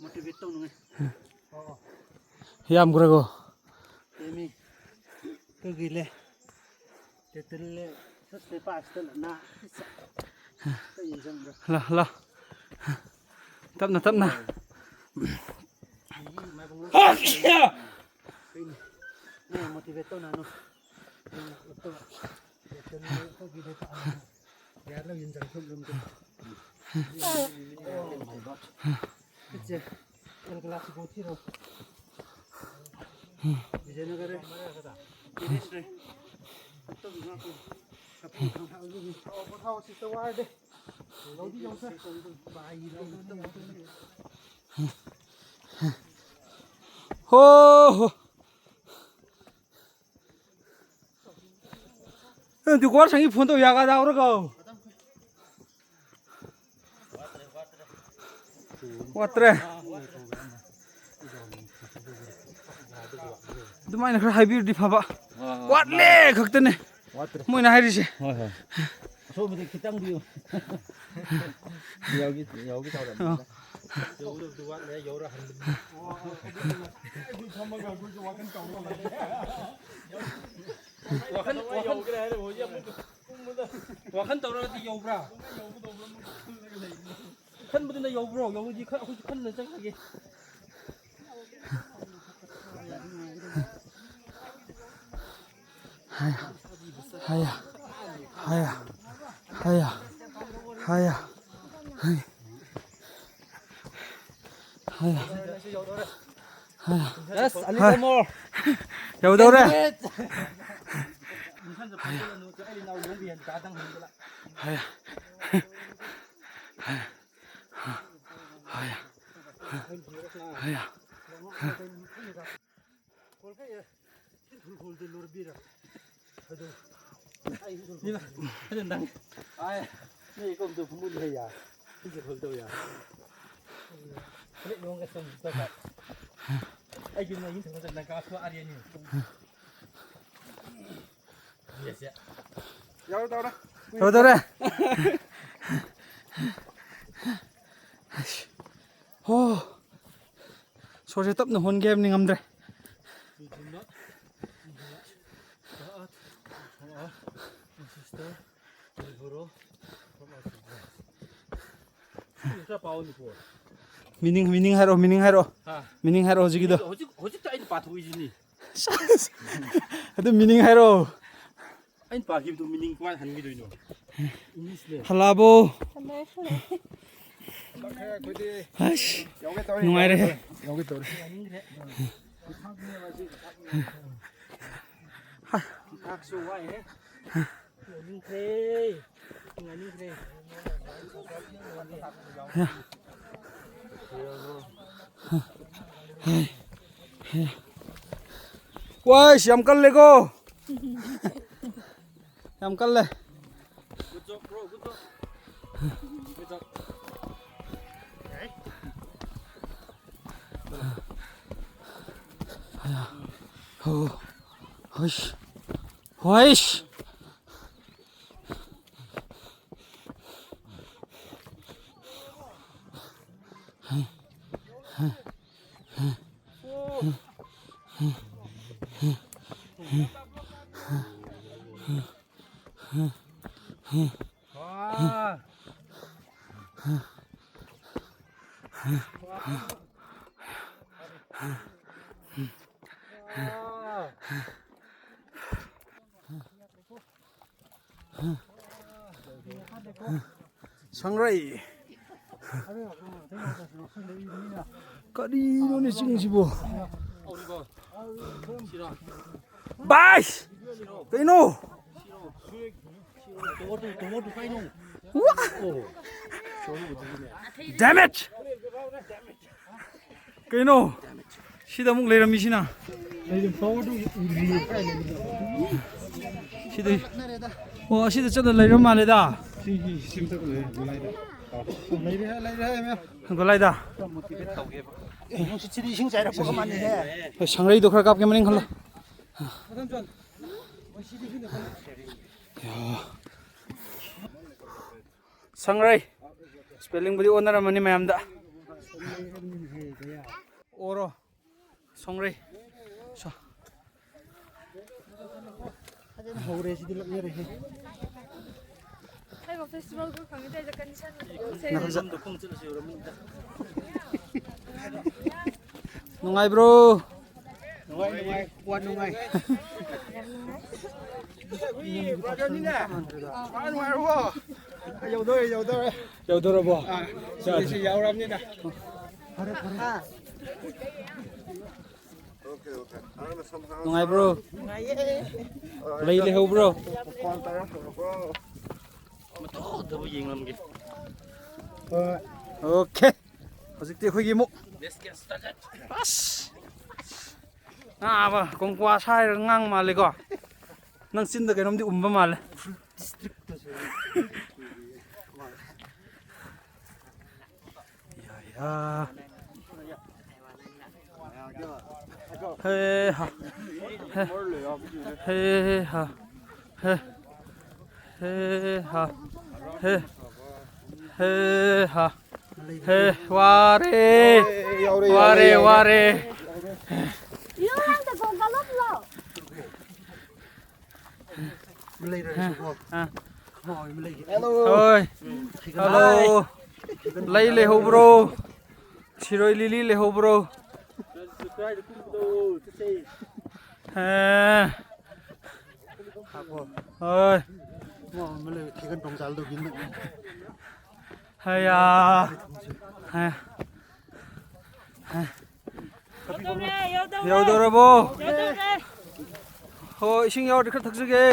ꯃꯣꯇꯤꯚꯦꯠ ꯇꯧꯅꯉꯥꯏ꯫ ꯌꯥꯝꯈ꯭ꯔꯦꯀꯣ? ꯌꯥꯝꯃꯤ꯫ ꯀꯒꯤꯂꯦ꯫ ꯇꯦꯇꯜꯂꯦ꯫ ꯁꯠꯁꯦ ꯄꯥꯁꯇ ꯂꯅꯥ꯫ ꯀꯩ ꯌꯦꯡꯁꯟꯕ꯭ꯔꯥ? ꯂꯥ, ꯂꯥ꯫ ꯇꯞꯅ, ꯇꯞꯅ꯫ ꯃꯤꯒꯤ ꯃꯥꯏꯕꯝ ꯀꯩꯅꯣ? ꯅꯪ ꯃꯣꯇꯤꯚꯦꯠ ꯇꯧꯅꯅꯨ꯫ ꯌꯥꯔ ꯂꯧ ꯌꯦꯟ ꯆꯪ ꯊꯣꯛ ꯂꯨꯝꯗꯦ꯫ ꯏꯆꯦ, ꯑꯦꯜ ꯀ꯭ꯂꯥꯁꯤꯀꯣ ꯊꯤꯔꯣ꯫ ꯕꯤꯖꯌꯅꯒꯔ ꯔꯦ꯫ ꯇꯦꯔꯦꯁ ꯔꯦ꯫ ꯄꯣꯊꯥꯎ, ꯄꯣꯊꯥꯎ, ꯁꯤꯁꯇꯔ ꯋꯥꯔꯗꯤ꯫ ꯂꯧꯗꯤ ꯂꯧꯁꯦ꯫ ꯍꯣ ꯍꯣ꯫ ꯑꯦ, ꯗꯨꯀꯥꯟ ꯁꯪꯒꯤ ꯐꯣꯟ ꯇꯧ ꯌꯥꯒꯗ꯭ꯔꯣ? ꯋꯥꯠꯇ꯭ꯔꯦ꯫ ꯑꯗꯨꯃꯥꯏꯅ ꯈꯔ ꯍꯥꯏꯕꯤꯔꯗꯤ ꯐꯕ꯫ ꯋꯥꯠꯂꯦ ꯈꯛꯇꯅꯦ꯫ ꯋꯥꯠꯇ꯭ꯔꯦ꯫ ꯃꯣꯏꯅ ꯍꯥꯏꯔꯤꯁꯦ꯫ ꯍꯣꯏ, ꯍꯣꯏ꯫ ꯑꯁꯣꯝꯗꯤ ꯈꯤꯇꯪꯗꯤ ꯌꯧꯒꯤ, ꯌꯧꯒꯤ ꯇꯧꯔꯝꯅꯤꯗ꯫ ꯑꯥ꯫ ꯌꯧꯒꯗꯕꯗꯤ ꯋꯥꯠꯂꯦ, ꯌꯧꯔꯛꯍꯟꯕꯅꯤ꯫ ꯋꯥꯈꯜ, ꯋꯥꯈꯜ, ꯋꯥꯈꯜ ꯇꯧꯔꯒꯗꯤ ꯌꯧꯕ꯭ꯔꯥ? ꯈꯟꯕꯗꯨꯅ ꯌꯧꯕ꯭ꯔꯣ? ꯌꯧꯔꯗꯤ ꯈ-, ꯑꯩꯈꯣꯏꯁꯨ ꯈꯟꯅ ꯆꯠꯈ꯭ꯔꯒꯦ꯫ ꯍꯥꯏꯌꯥ, ꯍꯥꯏꯌꯥ, ꯍꯥꯏꯌꯥ, ꯍꯥꯏꯌꯥ, ꯍꯥꯏꯌꯥ, ꯍꯥꯏꯌꯥ꯫ Yes, a little more. ꯌꯧꯗꯧꯔꯦ꯫ ꯌꯧꯗꯧꯔꯦ꯫ ꯍꯣ꯫ ꯁꯣꯔꯁꯦ ꯇꯞꯅ ꯍꯣꯟꯒꯦ ꯍꯥꯏꯕꯅꯤ, ꯉꯝꯗ꯭ꯔꯦ꯫ ꯃꯤꯅꯤꯡ, ꯃꯤꯅꯤꯡ ꯍꯥꯏꯔꯛꯑꯣ, ꯃꯤꯅꯤꯡ ꯍꯥꯏꯔꯛꯑꯣ꯫ ꯍꯥ? ꯃꯤꯅꯤꯡ ꯍꯥꯏꯔꯛꯑꯣ ꯍꯧꯖꯤꯛꯀꯤꯗꯣ꯫ ꯍꯧꯖꯤꯛ, ꯍꯧꯖꯤꯛꯇ ꯑꯩꯅ ꯄꯥꯊꯣꯛꯏꯁꯤꯅꯤ꯫ ꯑꯗꯨ ꯃꯤꯅꯤꯡ ꯍꯥꯏꯔꯛꯑꯣ꯫ ꯑꯩꯅ ꯄꯥꯈꯤꯕꯗꯨ ꯃꯤꯅꯤꯡ ꯀꯃꯥꯏꯅ ꯍꯟꯈꯤꯗꯣꯏꯅꯣ? ꯏꯪꯂꯤꯁꯅꯦ꯫ ꯍꯜꯂꯛꯑꯕꯣ? ꯑꯁ, ꯌꯧꯒꯦ ꯇꯧꯔꯦ, ꯅꯨꯡꯉꯥꯏꯔꯦꯍꯦ꯫ ꯌꯧꯒꯦ ꯇꯧꯔꯦ꯫ ꯉꯥꯏꯍꯥꯛꯁꯨ ꯋꯥꯏꯍꯦ꯫ ꯉꯥꯏꯅꯤꯡꯈ꯭ꯔꯦ꯫ ꯉꯥꯏꯅꯤꯡꯈ꯭ꯔꯦ꯫ ꯋꯥꯏꯁ, ꯌꯥꯝ ꯀꯜꯂꯦꯀꯣ꯫ ꯌꯥꯝ ꯀꯜꯂꯦ꯫ Good job, bro. Good job. Good job. ꯍꯣꯏꯁ꯫ ꯍꯣꯏꯁ꯫ ꯁꯪꯔꯩ꯫ ꯀꯔꯤꯅꯣꯅꯦ ꯆꯤꯡꯁꯤꯕꯨ? ꯚꯥꯏ! ꯀꯩꯅꯣ? ꯋꯥ! Damn it! ꯀꯩꯅꯣ? ꯁꯤꯗ ꯑꯃꯨꯛ ꯂꯩꯔꯝꯃꯤꯁꯤꯅ? ꯁꯤꯗ, ꯑꯣ, ꯑꯁꯤꯗ ꯆꯠꯂ ꯂꯩꯔ ꯃꯥꯜꯂꯦꯗ꯫ ꯒꯣꯂꯥꯏꯗ꯫ ꯅꯨꯡꯁꯤꯠꯁꯤꯗꯤ ꯏꯁꯤꯡ ꯆꯥꯏꯔꯛꯄꯒ ꯃꯥꯟꯅꯩꯍꯦ꯫ ꯁꯪꯔꯩꯗꯣ ꯈꯔ ꯀꯥꯞꯀꯦ, ꯃꯅꯤꯡ ꯈꯜꯂꯣ꯫ ꯁꯪꯔꯩ꯫ ꯁ꯭ꯄꯦꯂꯤꯡꯕꯨꯗꯤ ꯑꯣꯟꯅꯔꯝꯃꯅꯤ ꯃꯌꯥꯝꯗ꯫ ꯑꯣꯔꯣ꯫ ꯁꯪꯔꯩ꯫ ꯁ- ꯐꯖꯅ ꯍꯧꯔꯦ ꯁꯤꯗꯤ, ꯂꯛꯅꯔꯦꯍꯦ꯫ ꯍꯥꯏꯕ ꯐꯦꯁꯇꯤꯚꯦꯜꯗꯨ ꯈꯪꯉꯤꯗꯤ ꯑꯩꯁꯦ ꯀꯟꯗꯤꯁꯟ ꯅꯨꯡꯉꯥꯏꯕ꯭ꯔꯣ? ꯅꯨꯡꯉꯥꯏ, ꯅꯨꯡꯉꯥꯏ, ꯋꯥ ꯅꯨꯡꯉꯥꯏ꯫ ꯌꯧꯗꯧꯔꯦ, ꯌꯧꯗꯧꯔꯦ꯫ ꯌꯧꯗꯧꯔꯕꯣ? ꯑꯥ, ꯁꯤ ꯌꯥꯎꯔꯕꯅꯤꯅ꯫ ꯐꯔꯦ, ꯐꯔꯦ꯫ ꯅꯨꯡꯉꯥꯏꯕ꯭ꯔꯣ? ꯂꯩ ꯂꯩꯍꯧꯕ꯭ꯔꯣ? ꯃꯇꯧꯗꯕꯨ ꯌꯦꯡꯂꯝꯒꯦ꯫ ꯍꯣꯏ꯫ ꯑꯣꯀꯦ꯫ ꯍꯧꯖꯤꯛꯇꯤ ꯑꯩꯈꯣꯏꯒꯤ ꯑꯃꯨꯛ ꯑꯁ! ꯅꯥꯕ, ꯀꯣꯡꯀ꯭ꯋꯥ ꯁꯥꯏꯔꯒ ꯉꯥꯡ ꯃꯥꯜꯂꯦꯀꯣ? ꯅꯪ ꯆꯤꯟꯗ ꯀꯩꯅꯣꯝꯗꯤ ꯎꯝꯕ ꯃꯥꯜꯂꯦ꯫ ꯌꯥ, ꯌꯥ꯫ ꯍꯦ ꯍꯥ꯫ ꯍꯦ꯫ ꯍꯦ ꯍꯥ꯫ ꯍꯦ꯫ ꯍꯦ ꯍꯥ꯫ ꯍꯦ꯫ ꯍꯦ ꯍꯥ꯫ ꯍꯦ, ꯋꯥꯔꯦ꯫ ꯌꯥꯎꯔꯦ, ꯌꯥꯎꯔꯦ, ꯋꯥꯔꯦ, ꯌꯥꯎꯔꯦ꯫ ꯋꯥꯔꯦ꯫ ꯑꯃ ꯂꯩꯔꯦ, ꯁꯤꯕꯣ꯫ ꯑꯥ꯫ ꯈꯃꯥꯎ ꯑꯃ ꯂꯩꯒꯦ꯫ ꯍꯣꯏ꯫ ꯍꯜꯂꯣ꯫ ꯂꯩ ꯂꯩꯍꯧꯕ꯭ꯔꯣ? ꯁꯤꯔꯣꯏ ꯂꯤꯂꯤ ꯂꯩꯍꯧꯕ꯭ꯔꯣ? ꯑꯦ꯫ ꯍꯥꯞꯄꯣ꯫ ꯍꯣꯏ꯫ ꯈꯃꯥꯎ ꯑꯃ ꯂꯩꯔꯦ, ꯊꯤꯒꯟ ꯇꯣꯡꯖꯥꯜꯗꯣ ꯒꯤꯟ꯫ ꯍꯌꯥ꯫ ꯍꯌꯥ꯫ ꯌꯧꯗꯧꯔꯦ, ꯌꯧꯗꯧꯔꯦ꯫ ꯌꯧꯗꯧꯔꯕꯣ? ꯌꯧꯗꯧꯔꯦ꯫ ꯍꯣ, ꯏꯁꯤꯡ ꯌꯥꯎꯔꯗꯤ ꯈꯔ ꯊꯛꯆꯒꯦ꯫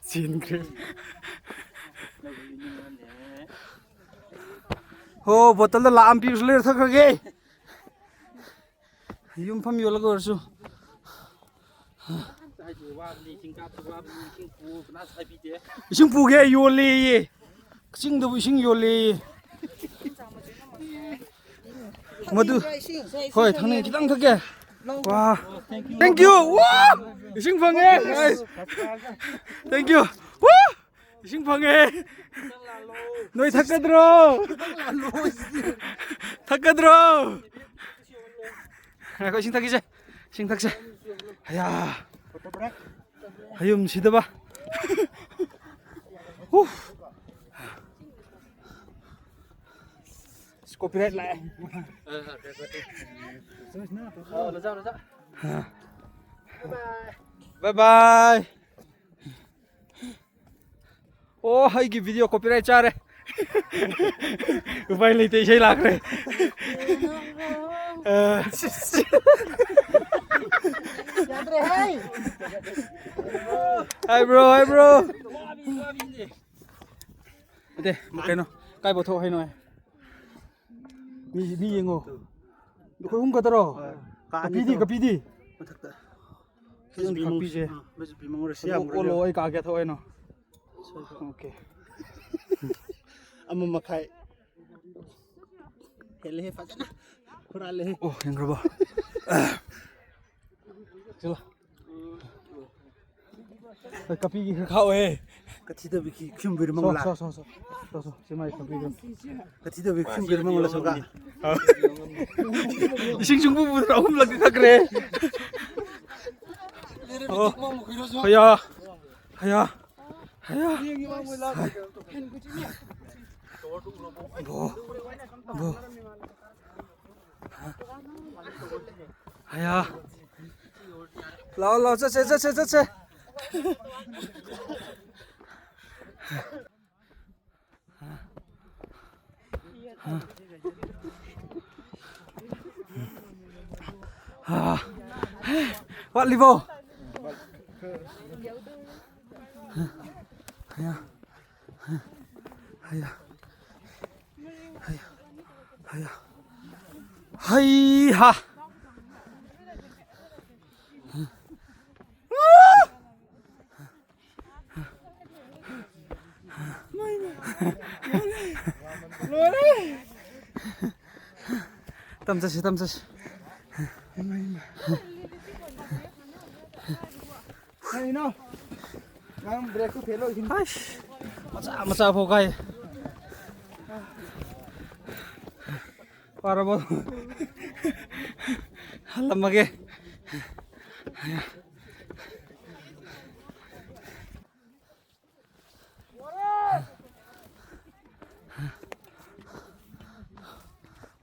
ꯆꯦꯟꯈ꯭ꯔꯦ꯫ ꯍꯣ, ꯕꯣꯇꯜꯗ ꯂꯥꯛ ꯑꯃ ꯄꯤꯕꯁꯨ ꯂꯩꯔ ꯊꯛꯈ꯭ꯔꯒꯦ꯫ ꯌꯨꯝꯐꯝ ꯌꯣꯜꯂꯒ ꯑꯣꯏꯔꯁꯨ꯫ ꯏꯁꯤꯡ ꯄꯨꯒꯦ ꯌꯣꯜꯂꯦꯌꯦ꯫ ꯆꯤꯡꯗꯕꯨ ꯏꯁꯤꯡ ꯌꯣꯜꯂꯦꯌꯦ꯫ ꯃꯗꯨ ꯍꯣꯏ, ꯊꯛꯅꯤꯡꯉꯦ, ꯈꯤꯇꯪ ꯊꯛꯀꯦ꯫ ꯋꯥ, thank you꯫ ꯋꯥ, ꯏꯁꯤꯡ ꯐꯪꯉꯦ꯫ Thank you꯫ ꯋꯥ, ꯏꯁꯤꯡ ꯐꯪꯉꯦ꯫ ꯅꯣꯏ ꯊꯛꯀꯗ꯭ꯔꯣ? ꯊꯛꯀꯗ꯭ꯔꯣ? ꯉꯥꯏꯈꯣ, ꯏꯁꯤꯡ ꯊꯛꯈꯤꯁꯦ꯫ ꯏꯁꯤꯡ ꯊꯛꯁꯦ꯫ ꯍꯌꯥ꯫ ꯍꯌꯨꯝ ꯁꯤꯗꯕ꯫ ꯍꯨ꯫ Copyright ꯂꯥꯛꯑꯦ꯫ Bye bye꯫ ꯑꯣ, ꯑꯩꯒꯤ video copyright ꯆꯥꯔꯦ꯫ ꯎꯄꯥꯏ ꯂꯩꯇꯦ, ꯏꯁꯩ ꯂꯥꯛꯈ꯭ꯔꯦ꯫ ꯑ꯫ ꯌꯥꯗ꯭ꯔꯦ ꯍꯩ꯫ Hi bro, hi bro꯫ ꯅꯠꯇꯦ, ꯀꯩꯅꯣ, ꯀꯥꯏ ꯄꯣꯊꯣꯛ ꯍꯥꯏꯅꯣ ꯍꯥꯏ? ꯃꯤ, ꯃꯤ ꯌꯦꯡꯉꯣ꯫ ꯑꯩꯈꯣꯏ ꯑꯍꯨꯝ ꯈꯛꯇꯔꯣ? ꯀꯥ ꯑꯅꯤ ꯀꯄꯤꯗꯤ, ꯇꯧ꯫ ꯀꯄꯤꯗꯤ? ꯃꯊꯛꯇ꯫ ꯈꯤꯇꯪꯗꯤ ꯃꯁꯤ ꯄꯤꯃꯧ-, ꯈꯛꯄꯤꯁꯦ꯫ ꯑꯥ, ꯃꯁꯤ ꯄꯤꯃꯧꯔꯦ, ꯁꯤ ꯌꯥꯝ ꯑꯣꯜꯂꯣ, ꯑꯩ ꯀꯥꯒꯦ ꯊꯣꯛꯑꯦꯅꯣ꯫ OK꯫ ꯑꯃ ꯃꯈꯥꯏ꯫ ꯍꯦꯜꯂꯦꯍꯦ, ꯐꯖꯅ ꯍꯨꯔꯥꯜꯂꯦꯍꯦ꯫ ꯑꯣ, ꯌꯦꯡꯈ꯭ꯔꯕꯣ? ꯆꯠꯂꯣ꯫ ꯑꯩ ꯀꯄꯤꯒꯤ ꯈꯔ ꯈꯥꯛꯑꯣꯍꯦ꯫ ꯀꯊꯤꯗꯕꯤꯈꯤ ꯈꯤꯝꯕꯤꯔ ꯁꯣ, ꯃꯪꯂꯥ꯫ ꯁꯣ, ꯁꯣ, ꯁꯣ꯫ ꯁꯣ, ꯁꯣ꯫ ꯁꯤ ꯃꯥꯏ ꯀꯄꯤꯗꯣ꯫ ꯀꯊꯤꯗꯕꯤ ꯈꯤꯝꯕꯤꯔ ꯃꯪꯂꯥ ꯁꯣꯒꯥ꯫ ꯏꯁꯤꯡ ꯁꯨꯡꯄꯨ ꯄꯨꯗꯅ ꯑꯍꯨꯝꯂꯛꯇꯤ ꯊꯛꯈ꯭ꯔꯦ꯫ ꯑꯣ꯫ ꯍꯌꯥ꯫ ꯍꯌꯥ꯫ ꯍꯌꯥ꯫ ꯕꯣ꯫ ꯕꯣ꯫ ꯍꯌꯥ꯫ ꯂꯥꯛꯑꯣ, ꯂꯥꯛꯑꯣ, ꯆꯠꯁꯦ, ꯆꯠꯁꯦ, ꯆꯠꯁꯦ꯫ ꯍꯥ꯫ ꯋꯥꯠꯂꯤꯕꯣ? ꯍꯌꯥ꯫ ꯍꯌꯥ꯫ ꯍꯌꯥ꯫ ꯍꯌꯥ꯫ ꯍꯩ ꯍꯥ꯫ ꯂꯣꯏꯔꯦ꯫ ꯇꯝ ꯆꯠꯁꯤ, ꯇꯝ ꯆꯠꯁꯤ꯫ ꯀꯩꯅꯣ? ꯅꯪ ꯕ꯭ꯔꯦꯛꯇꯨ ꯐꯦꯜ ꯑꯣꯏꯈꯤꯅꯤ꯫ ꯑꯩꯁ, ꯃꯆꯥ ꯃꯆꯥ ꯐꯥꯎ ꯀꯥꯏ꯫ ꯋꯥꯔꯕꯣ? ꯍꯜꯂꯝꯃꯒꯦ꯫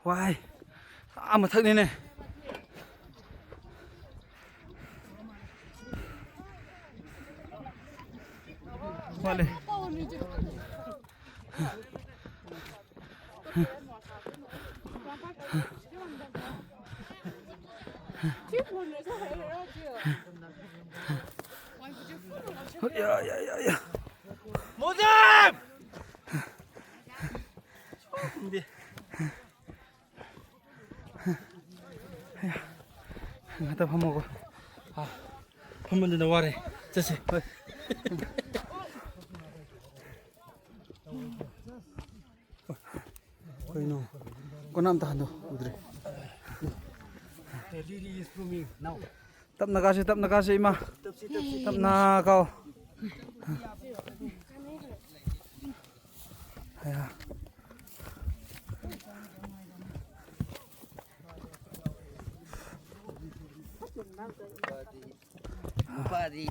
ꯋꯥꯏ꯫ ꯑꯥ ꯃꯊꯛꯅꯤꯅꯦ꯫ ꯋꯥꯠꯂꯤ꯫ ꯌꯥ, ꯌꯥ, ꯌꯥ, ꯌꯥ꯫ ꯃꯨꯖꯤꯕ! ꯈꯪꯗꯦ꯫ ꯉꯥꯛꯇ ꯐꯝꯃꯒꯣ꯫ ꯑꯥ, ꯐꯝꯃꯟꯗꯅ ꯋꯥꯔꯦ꯫ ꯆꯠꯁꯦ꯫ ꯍꯣꯏ꯫ ꯀꯩꯅꯣ? ꯀꯣꯟꯅ ꯑꯝꯇ ꯍꯟꯗꯣ꯫ ꯎꯗ꯭ꯔꯦ꯫ ꯇꯞꯅ ꯀꯥꯁꯦ, ꯇꯞꯅ ꯀꯥꯁꯦ, ꯏꯃꯥ꯫ ꯇꯞꯅ ꯀꯥꯎ꯫ ꯍꯩꯌꯥ꯫ ꯅꯨꯄꯥꯗꯤ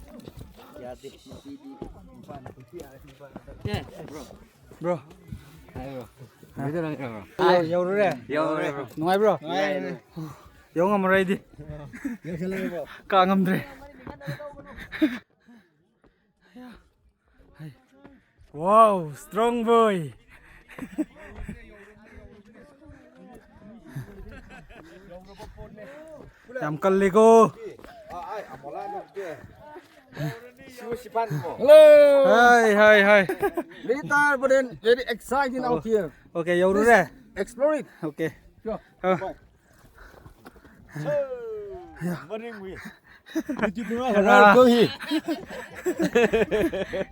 ꯌꯥꯗꯦ, ꯅꯨꯄꯤꯗꯤ ꯅꯨꯄꯥꯅ ꯄꯨꯟꯁꯤ ꯍꯥꯏꯔꯦ, ꯅꯨꯄꯥꯅ ꯄꯨꯟꯁꯤ ꯍꯥꯏꯔꯦ, ꯕ꯭ꯔꯣ꯫ ꯕ꯭ꯔꯣ꯫ ꯍꯥꯏ, ꯕ꯭ꯔꯣ꯫ ꯌꯧꯔꯨꯔꯦ? ꯌꯧꯔꯦ꯫ ꯅꯨꯡꯉꯥꯏꯕ꯭ꯔꯣ? ꯅꯨꯡꯉꯥꯏ, ꯅꯨꯡꯉꯥꯏ꯫ ꯌꯧ ꯉꯝꯃꯔꯣꯏ ꯑꯩꯗꯤ꯫ ꯌꯧꯁꯜꯂꯛꯑꯦ, ꯕ꯭ꯔꯣ꯫ ꯀꯥ ꯉꯝꯗ꯭ꯔꯦ꯫ ꯍꯩ꯫ Wow, strong boy. ꯌꯥꯝ ꯀꯜꯂꯤꯀꯣ꯫ Hello. Hi, hi, hi. Very tired, but then very exciting out here. Okay, ꯌꯧꯔꯨꯔꯦ꯫ Explore it. Okay. Sure. ꯑ꯫ Bye. ꯃꯅꯤꯡ ꯎꯏ꯫ ꯀꯅꯥ?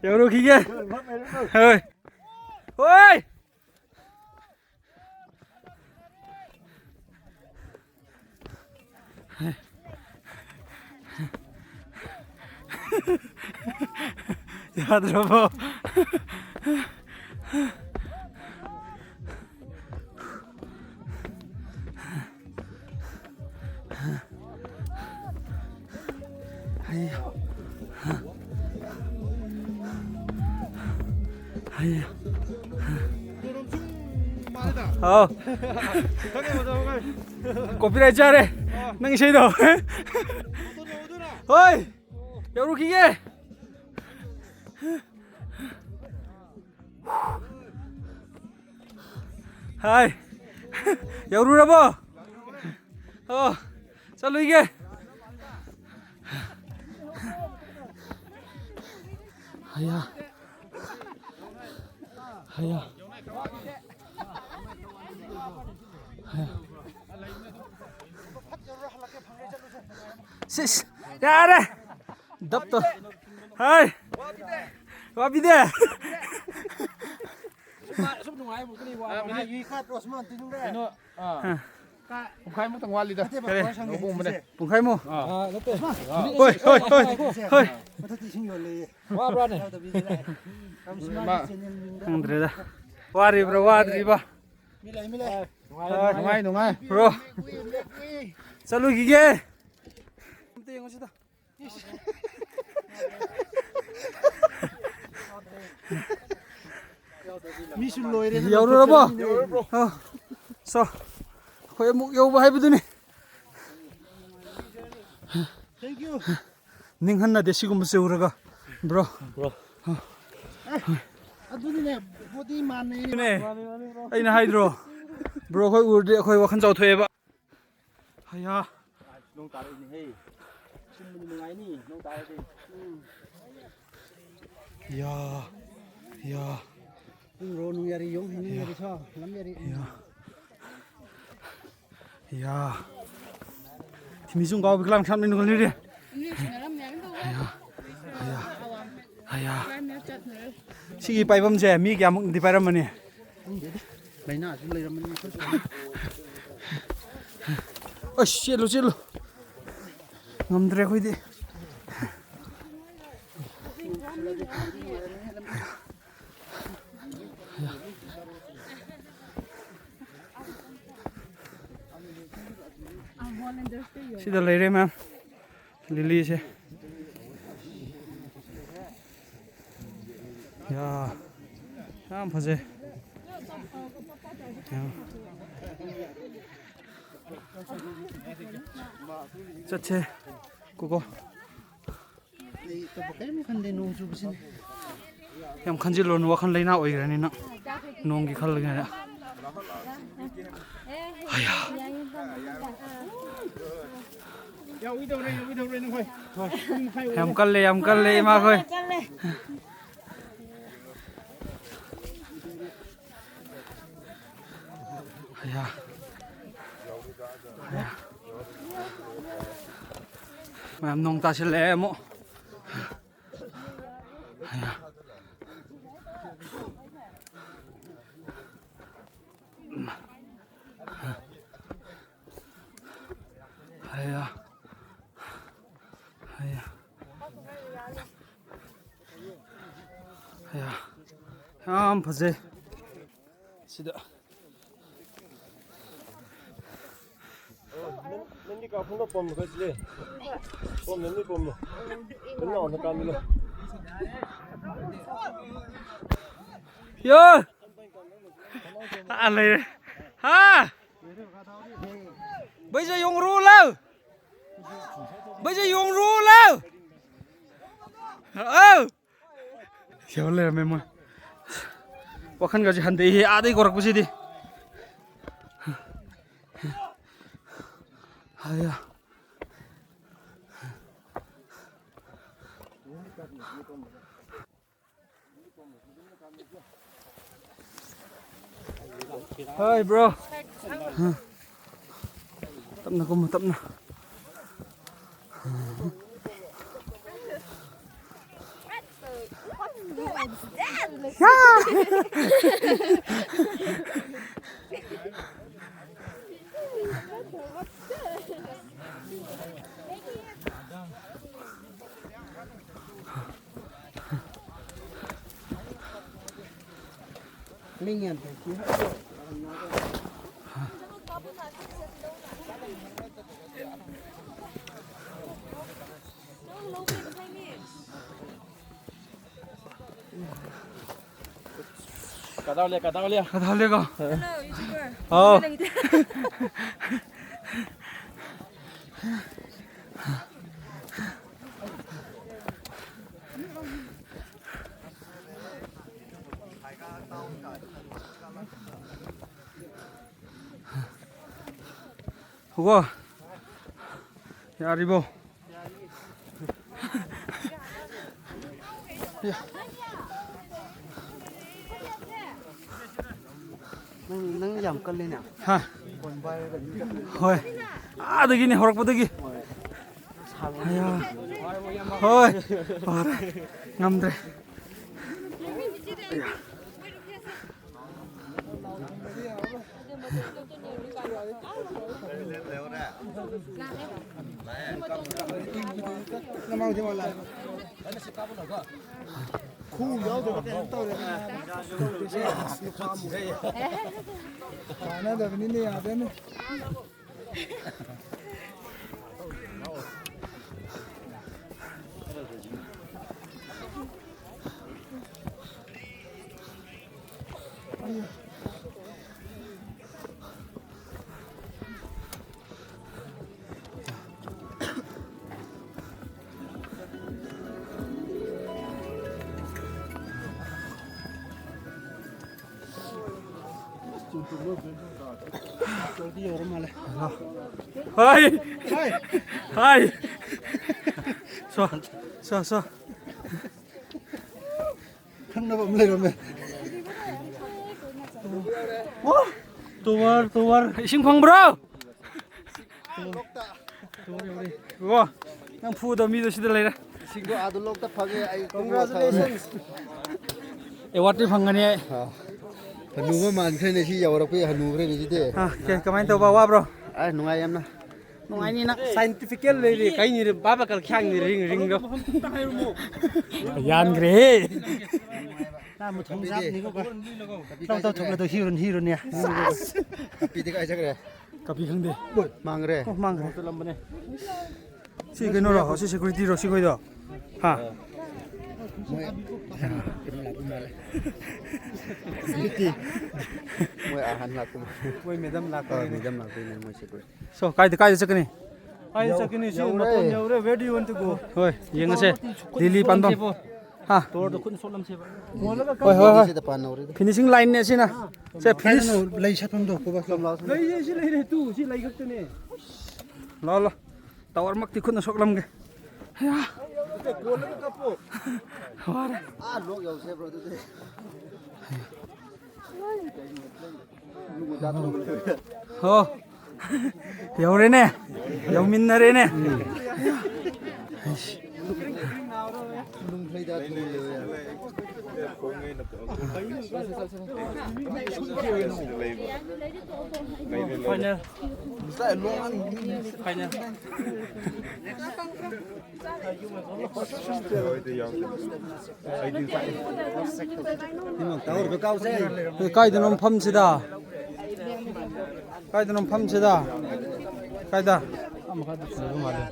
ꯌꯧꯔꯨꯈꯤꯒꯦ꯫ ꯍꯣꯏ꯫ ꯍꯣꯏ꯫ ꯌꯥꯗ꯭ꯔꯕꯣ? ꯍꯩ꯫ ꯍꯩ꯫ ꯍꯥꯎ꯫ Copyright ꯆꯥꯔꯦ꯫ ꯅꯪ ꯏꯁꯩꯗꯣ꯫ ꯍꯣꯏ꯫ ꯌꯧꯔꯨꯈꯤꯒꯦ꯫ ꯍꯥꯏ꯫ ꯌꯧꯔꯨꯔꯕꯣ? ꯑꯣ, ꯆꯠꯂꯨꯏꯒꯦ꯫ ꯍꯌꯥ꯫ ꯍꯌꯥ꯫ ꯍꯌꯥ꯫ ꯁꯤꯁ, ꯌꯥꯔꯦ꯫ ꯗꯞꯇꯣ꯫ ꯍꯥꯏ꯫ ꯋꯥꯕꯤꯗꯦ꯫ ꯁꯨꯝ ꯅꯨꯡꯉꯥꯏꯕ ꯀꯔꯤ ꯋꯥ-, ꯀꯩꯅꯣ, ꯑꯥ, ꯄꯨꯡꯈꯥꯏꯃꯨꯛꯇꯪ ꯋꯥꯠꯂꯤꯗ꯫ ꯀꯔꯤ? ꯂꯧꯕ ꯎꯕꯅꯦ꯫ ꯄꯨꯡꯈꯥꯏꯃꯨꯛ? ꯑꯥ, ꯅꯠꯇꯦ꯫ ꯍꯣꯏ, ꯍꯣꯏ, ꯍꯣꯏ, ꯍꯣꯏ꯫ ꯃꯊꯛꯇ ꯏꯁꯤꯡ ꯌꯣꯜꯂꯦꯌꯦ꯫ ꯋꯥꯕ꯭ꯔꯥꯅꯦ? ꯌꯥꯎꯗꯕꯤꯗ ꯂꯥꯛꯑꯦ꯫ ꯈꯪꯗ꯭ꯔꯦꯗ꯫ ꯋꯥꯔꯤꯕ꯭ꯔꯥ ꯋꯥꯗ꯭ꯔꯤꯕ? ꯃꯤ ꯂꯩ, ꯃꯤ ꯂꯩ꯫ ꯅꯨꯡꯉꯥꯏ, ꯅꯨꯡꯉꯥꯏ꯫ ꯕ꯭ꯔꯣ꯫ ꯆꯠꯂꯨꯈꯤꯒꯦ꯫ ꯑꯝꯇ ꯌꯦꯡꯉꯨꯁꯤꯗ꯫ ꯃꯤꯁꯨ ꯂꯣꯏꯔꯦ꯫ ꯌꯧꯔꯨꯔꯕꯣ? ꯑ, so, ꯑꯩꯈꯣꯏ ꯑꯃꯨꯛ ꯌꯧꯕ ꯍꯥꯏꯕꯗꯨꯅꯤ꯫ Thank you. ꯅꯤꯡꯍꯟꯅꯗꯦ ꯁꯤꯒꯨꯝꯕꯁꯦ ꯎꯔꯒ, ꯕ꯭ꯔꯣ꯫ ꯕ꯭ꯔꯣ꯫ ꯑꯗꯨꯅꯤꯅꯦ, ꯕꯣꯗꯤ ꯃꯥꯟꯅꯩꯅꯦ꯫ ꯑꯗꯨꯅꯦ꯫ ꯑꯩꯅ ꯍꯥꯏꯗ꯭ꯔꯣ, ꯕ꯭ꯔꯣ ꯈꯣꯏ ꯎꯔꯗꯤ ꯑꯩꯈꯣꯏ ꯋꯥꯈꯜ ꯆꯥꯎꯊꯣꯛꯑꯦꯕ꯫ ꯌꯥ꯫ ꯅꯣꯡ ꯇꯥꯔꯛꯏꯅꯦꯍꯦ꯫ ꯁꯨꯝꯕꯗꯤ ꯅꯨꯡꯉꯥꯏꯅꯤ, ꯅꯣꯡ ꯇꯥꯔꯗꯤ꯫ ꯎꯝ꯫ ꯌꯥ, ꯌꯥ꯫ ꯄꯨꯡ ꯔꯣ ꯅꯨꯡ ꯌꯥꯔꯤ ꯌꯣꯡ ꯍꯤꯡ ꯌꯥ꯫ ꯌꯥꯔꯤ ꯁꯣ, ꯂꯝ ꯌꯥꯔꯤ꯫ ꯌꯥ꯫ ꯌꯥ꯫ ꯊꯤꯃꯤꯁꯨꯡ ꯀꯥꯎ ꯕꯤꯀꯂꯥꯝ ꯁꯥꯝꯅ ꯅꯨꯡꯉꯥꯏꯅꯤ ꯔꯦ꯫ ꯌꯥ꯫ ꯌꯥ꯫ ꯌꯥ꯫ ꯁꯤꯒꯤ ꯄꯥꯏꯐꯝꯁꯦ ꯃꯤ ꯀꯌꯥꯃꯨꯛꯗꯤ ꯄꯥꯏꯔꯝꯃꯅꯤ? ꯈꯪꯗꯦꯗ꯫ ꯂꯥꯏꯅꯥꯁꯨ ꯂꯩꯔꯝꯃꯅꯤ ꯃꯈꯜ ꯁꯨꯅ꯫ ꯑꯁ, ꯆꯦꯜꯂꯨ, ꯆꯦꯜꯂꯨ꯫ ꯉꯝꯗ꯭ꯔꯦ ꯑꯩꯈꯣꯏꯗꯤ꯫ ꯁꯤꯗ ꯂꯩꯔꯦ, ꯃꯌꯥꯝ꯫ ꯂꯤꯂꯤꯁꯦ꯫ ꯌꯥ, ꯌꯥꯝ ꯐꯖꯩ꯫ ꯌꯥ꯫ ꯆꯠꯁꯦ, ꯀꯣꯀꯣ꯫ ꯑꯩ ꯑꯇꯣꯞꯄ ꯀꯔꯤꯝ ꯈꯟꯗꯦ, ꯅꯣꯡ ꯆꯨꯕꯁꯤꯅꯤ꯫ ꯌꯥꯝ ꯈꯟꯖꯤꯜꯂꯨꯅꯨ, ꯋꯥꯈꯜ ꯂꯩꯅꯥ ꯑꯣꯏꯈ꯭ꯔꯅꯤ ꯅꯪ꯫ ꯅꯣꯡꯒꯤ ꯈꯜꯂꯒ꯫ ꯑꯌꯥ꯫ ꯌꯥꯝ ꯀꯜꯂꯦ, ꯌꯥꯝ ꯀꯜꯂꯦ, ꯏꯃꯥꯈꯣꯏ꯫ ꯑꯌꯥ꯫ ꯑꯌꯥ꯫ ꯃꯌꯥꯝ ꯅꯣꯡ ꯇꯥꯁꯤꯜꯂꯛꯑꯦ ꯑꯃꯨꯛ꯫ ꯑꯌꯥ꯫ ꯑꯌꯥ꯫ ꯑꯌꯥ꯫ ꯑꯌꯥ꯫ ꯌꯥꯝ ꯐꯖꯩ꯫ ꯁꯤꯗ꯫ ꯅꯪ-, ꯅꯪꯗꯤ ꯀꯥ ꯐꯝꯕ ꯄꯣꯝꯗꯣ ꯈꯔ ꯁꯤꯜꯂꯦ꯫ ꯄꯣꯝꯗꯣ, ꯅꯪꯗꯤ ꯄꯣꯝꯗꯣ꯫ ꯅꯪ ꯂꯥꯛꯑꯣ, ꯅꯪ ꯀꯥꯝꯃꯤꯂꯣ꯫ ꯌꯣ! ꯑꯥ ꯂꯩꯔꯦ꯫ ꯍꯥ? ꯕꯩꯖ ꯌꯣꯡꯔꯨ ꯂꯥꯎ꯫ ꯕꯩꯖ ꯌꯣꯡꯔꯨ ꯂꯥꯎ꯫ ꯑꯧ꯫ ꯁꯤꯍꯧ ꯂꯩꯔꯝꯃꯦ ꯃꯣꯏ꯫ ꯋꯥꯈꯜꯒꯁꯦ ꯍꯟꯊꯩꯍꯦ, ꯑꯥꯗꯩ ꯀꯧꯔꯛꯄꯁꯤꯗꯤ꯫ ꯍꯥꯏꯌꯥ꯫ Hi, bro. ꯇꯞꯅ ꯀꯨꯝꯃꯨ, ꯇꯞꯅ꯫ ꯀꯗꯥꯎ ꯂꯩ, ꯀꯗꯥꯎ ꯂꯩ꯫ ꯀꯗꯥꯎ ꯂꯩꯀꯣ? Hello, YouTuber꯫ ꯑꯥꯎ꯫ ꯂꯩꯇꯦ꯫ ꯍꯧꯒꯣ꯫ ꯌꯥꯔꯤꯕꯣ? ꯅꯪ, ꯅꯪ ꯌꯥꯝ ꯀꯜꯂꯤꯅꯦ꯫ ꯍꯥ? ꯐꯣꯟ ꯄꯥꯏꯔꯒ ꯑꯗꯨꯝ ꯆꯠꯂꯤ꯫ ꯍꯣꯏ꯫ ꯑꯥꯗꯒꯤꯅꯦ ꯍꯧꯔꯛꯄꯗꯒꯤ꯫ ꯍꯣꯏ꯫ ꯁꯥꯡꯕ ꯑꯌꯥ꯫ ꯍꯣꯏ꯫ ꯋꯥꯔꯦ꯫ ꯉꯝꯗ꯭ꯔꯦ꯫ ꯈꯨ ꯌꯥꯎꯗꯕ ꯀꯩꯅꯣ ꯇꯧꯔꯦ꯫ ꯀꯥꯟꯅꯗꯕꯅꯤꯅꯦ, ꯌꯥꯗꯦꯅꯦ꯫ ꯍꯥꯏ! ꯍꯥꯏ! ꯁꯣ, ꯁꯣ, ꯁꯣ꯫ ꯈꯪꯅꯕ ꯑꯃ ꯂꯩꯔꯝꯃꯦ꯫ ꯇꯣꯋꯔ, ꯇꯣꯋꯔ꯫ ꯏꯁꯤꯡ ꯐꯪꯕ꯭ꯔꯣ? ꯋꯥ, ꯅꯪ ꯐꯨꯗꯕ ꯃꯤꯗꯣ ꯁꯤꯗ ꯂꯩꯔꯦ꯫ ꯏꯁꯤꯡꯗꯣ ꯑꯥꯗ ꯂꯣꯛꯇ ꯐꯪꯉꯦ, ꯑꯩ ꯀꯣꯛ ꯉꯥꯎ ꯊꯥꯏ꯫ Congratulations. ꯑꯦꯋꯥꯔꯗꯇꯤ ꯐꯪꯒꯅꯤ ꯑꯩ꯫ ꯑꯥ꯫ ꯍꯅꯨꯕ ꯃꯥꯟꯈ꯭ꯔꯦꯅꯦ, ꯁꯤ ꯌꯧꯔꯛꯄꯩ ꯍꯅꯨꯈ꯭ꯔꯦꯅꯦ ꯁꯤꯗꯤ꯫ ꯑꯥ, ꯀꯦ-, ꯀꯃꯥꯏꯅ ꯇꯧꯕ, ꯋꯥꯕ꯭ꯔꯣ? ꯑꯥ, ꯅꯨꯡꯉꯥꯏ ꯌꯥꯝꯅ꯫ ꯅꯨꯡꯉꯥꯏꯅꯤ ꯅꯪ꯫ Scientifical ꯂꯩꯔꯤ, ꯀꯩꯅꯤ ꯔꯦ, ꯕꯥꯕꯥ ꯀꯜ ꯈ꯭ꯌꯥꯡꯅꯤ ꯔꯤꯡ, ꯔꯤꯡꯗꯣ꯫ ꯌꯥꯟꯈ꯭ꯔꯦꯍꯦ꯫ ꯅꯪ ꯃꯨꯊꯣꯡ ꯆꯥꯕꯅꯤꯀꯣ, ꯀꯣ꯫ ꯂꯧ ꯇꯧ ꯊꯣꯛꯂꯗꯧ ꯍꯤꯔꯨꯅꯤ, ꯍꯤꯔꯨꯅꯤ꯫ ꯀꯥꯄꯤꯗꯤ ꯀꯥꯏ ꯆꯠꯈ꯭ꯔꯦ? ꯀꯥꯄꯤ ꯈꯪꯗꯦ꯫ ꯃꯥꯡꯈ꯭ꯔꯦ? ꯑꯣ, ꯃꯥꯡꯈ꯭ꯔꯦ꯫ ꯁꯤ ꯀꯩꯅꯣꯔꯣ? ꯁꯤ security ꯔꯣ, ꯁꯤ ꯈꯣꯏꯗꯣ? ꯍꯥ? ꯃꯣꯏ ꯀꯩꯅꯣ ꯂꯥꯛꯄ ꯃꯥꯜꯂꯦ꯫ Security꯫ ꯃꯣꯏ ꯑꯍꯟ ꯂꯥꯛꯄ ꯃꯥꯜꯂꯦ꯫ ꯃꯣꯏ madam ꯂꯥꯛꯄ ꯑꯥ, ꯃꯥꯜꯂꯦ꯫ Madam ꯂꯥꯛꯄꯩꯅꯦ ꯃꯣꯏ security꯫ So, ꯀꯥꯏꯗ, ꯀꯥꯏꯗ ꯆꯠꯀꯅꯤ? ꯀꯥꯏꯗ ꯆꯠꯀꯅꯤ? ꯁꯤ ꯌꯧꯔꯦ꯫ ꯃꯇꯣꯟ ꯌꯧꯔꯦ꯫ Where do you want to go? ꯍꯣꯏ, ꯌꯦꯡꯉꯁꯦ꯫ ꯗꯤꯜꯂꯤ ꯄꯥꯟꯕꯝ꯫ ꯍꯥ? ꯇꯣꯔꯗꯣ ꯈꯨꯠꯅ ꯁꯣꯛꯂꯝꯁꯦꯕ꯫ ꯍꯣꯏ, ꯍꯣꯏ, ꯍꯣꯏ꯫ ꯁꯤꯗ ꯄꯥꯟꯍꯧꯔꯦꯗ꯫ Finishing line ꯅꯦ ꯁꯤꯅ꯫ ꯁꯦ, finish꯫ ꯂꯩ ꯁꯥꯠꯐꯝꯗꯣ, ꯀꯣꯕꯥ꯫ ꯂꯩꯌꯦ, ꯁꯤ ꯂꯩꯔꯦ, ꯇꯨ, ꯁꯤ ꯂꯩ ꯈꯛꯇꯅꯦ꯫ ꯂꯥꯎ, ꯂꯥꯎ꯫ ꯇꯥꯋꯔꯃꯛꯇꯤ ꯈꯨꯠꯅ ꯁꯣꯛꯂꯝꯒꯦ꯫ ꯍꯌꯥ꯫ ꯅꯠꯇꯦ, ꯀꯣꯜꯂꯒ ꯀꯥꯞꯄꯣ꯫ ꯋꯥꯔꯦ꯫ ꯑꯥ, ꯂꯣꯛ ꯌꯧꯁꯦ, bro, ꯑꯗꯨꯗꯤ꯫ ꯍꯣ꯫ ꯌꯧꯔꯦꯅꯦ꯫ ꯌꯧꯃꯤꯟꯅꯔꯦꯅꯦ꯫ Final꯫ Final꯫ ꯑꯦ, ꯀꯥꯏꯗꯅꯣ ꯃꯐꯝꯁꯤꯗ? ꯀꯥꯏꯗꯅꯣ ꯃꯐꯝꯁꯤꯗ? ꯀꯥꯏꯗ? ꯑꯥ ꯃꯈꯥꯗ ꯂꯩꯕ ꯃꯥꯜꯂꯦ꯫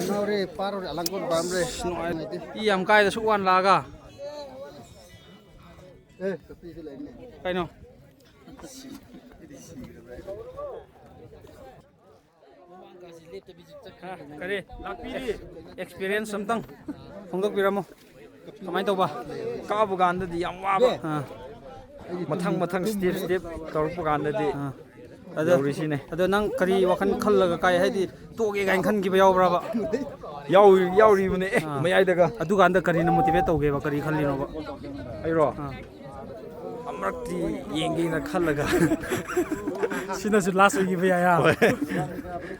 ꯉꯥꯎꯔꯦ, ꯄꯥꯔꯣꯔꯦ, ꯑꯂꯪꯒꯣꯠ ꯄꯥꯝꯔꯦ꯫ ꯅꯨꯡꯉꯥꯏ-, ꯏ ꯌꯥꯝ ꯀꯥꯏꯗ ꯁꯨꯛ ꯋꯥꯅ ꯂꯥꯛꯑꯒ꯫ ꯑꯦ, ꯀꯄꯤꯁꯨ ꯂꯩꯕꯅꯦ꯫ ꯀꯩꯅꯣ? ꯍꯥ, ꯀꯔꯤ? ꯂꯥꯛꯄꯤꯔꯤ꯫ Experience ꯑꯝꯇꯪ ꯐꯣꯡꯗꯣꯛꯄꯤꯔꯝꯃꯣ꯫ ꯀꯃꯥꯏꯅ ꯇꯧꯕ? ꯀꯥꯕ ꯀꯥꯟꯗꯗꯤ ꯌꯥꯝ ꯋꯥꯕ꯫ ꯑꯥ꯫ ꯃꯊꯪ ꯃꯊꯪ step step ꯇꯧꯔꯛꯄ ꯀꯥꯟꯗꯗꯤ ꯑꯥ꯫ ꯑꯗꯣ, ꯌꯧꯔꯤꯁꯤꯅꯦ꯫ ꯑꯗꯣ ꯅꯪ ꯀꯔꯤ ꯋꯥꯈꯜ ꯈꯜꯂꯒ ꯀꯥꯏ? ꯍꯥꯏꯗꯤ ꯇꯣꯛꯑꯒꯦ ꯀꯥꯏꯅ ꯈꯟꯈꯤꯕ ꯌꯥꯎꯕ꯭ꯔꯕ? ꯌꯥꯎꯔꯤ-, ꯌꯥꯎꯔꯤꯕꯅꯦ꯫ ꯑꯦ, ꯑꯥ꯫ ꯃꯌꯥꯏꯗꯒ꯫ ꯑꯗꯨꯀꯥꯟꯗ ꯀꯔꯤꯅ motivate ꯇꯧꯒꯦꯕ? ꯀꯔꯤ ꯈꯜꯂꯤꯅꯣꯕ? ꯑꯩꯔꯣ? ꯑꯥ꯫ ꯑꯃꯨꯔꯛꯇꯤ ꯌꯦꯡꯒꯦꯅ ꯈꯜꯂꯒ꯫ ꯁꯤꯅꯁꯨ last ꯑꯣꯏꯈꯤꯕ ꯌꯥꯏ, ꯍꯥ? ꯍꯣꯏ꯫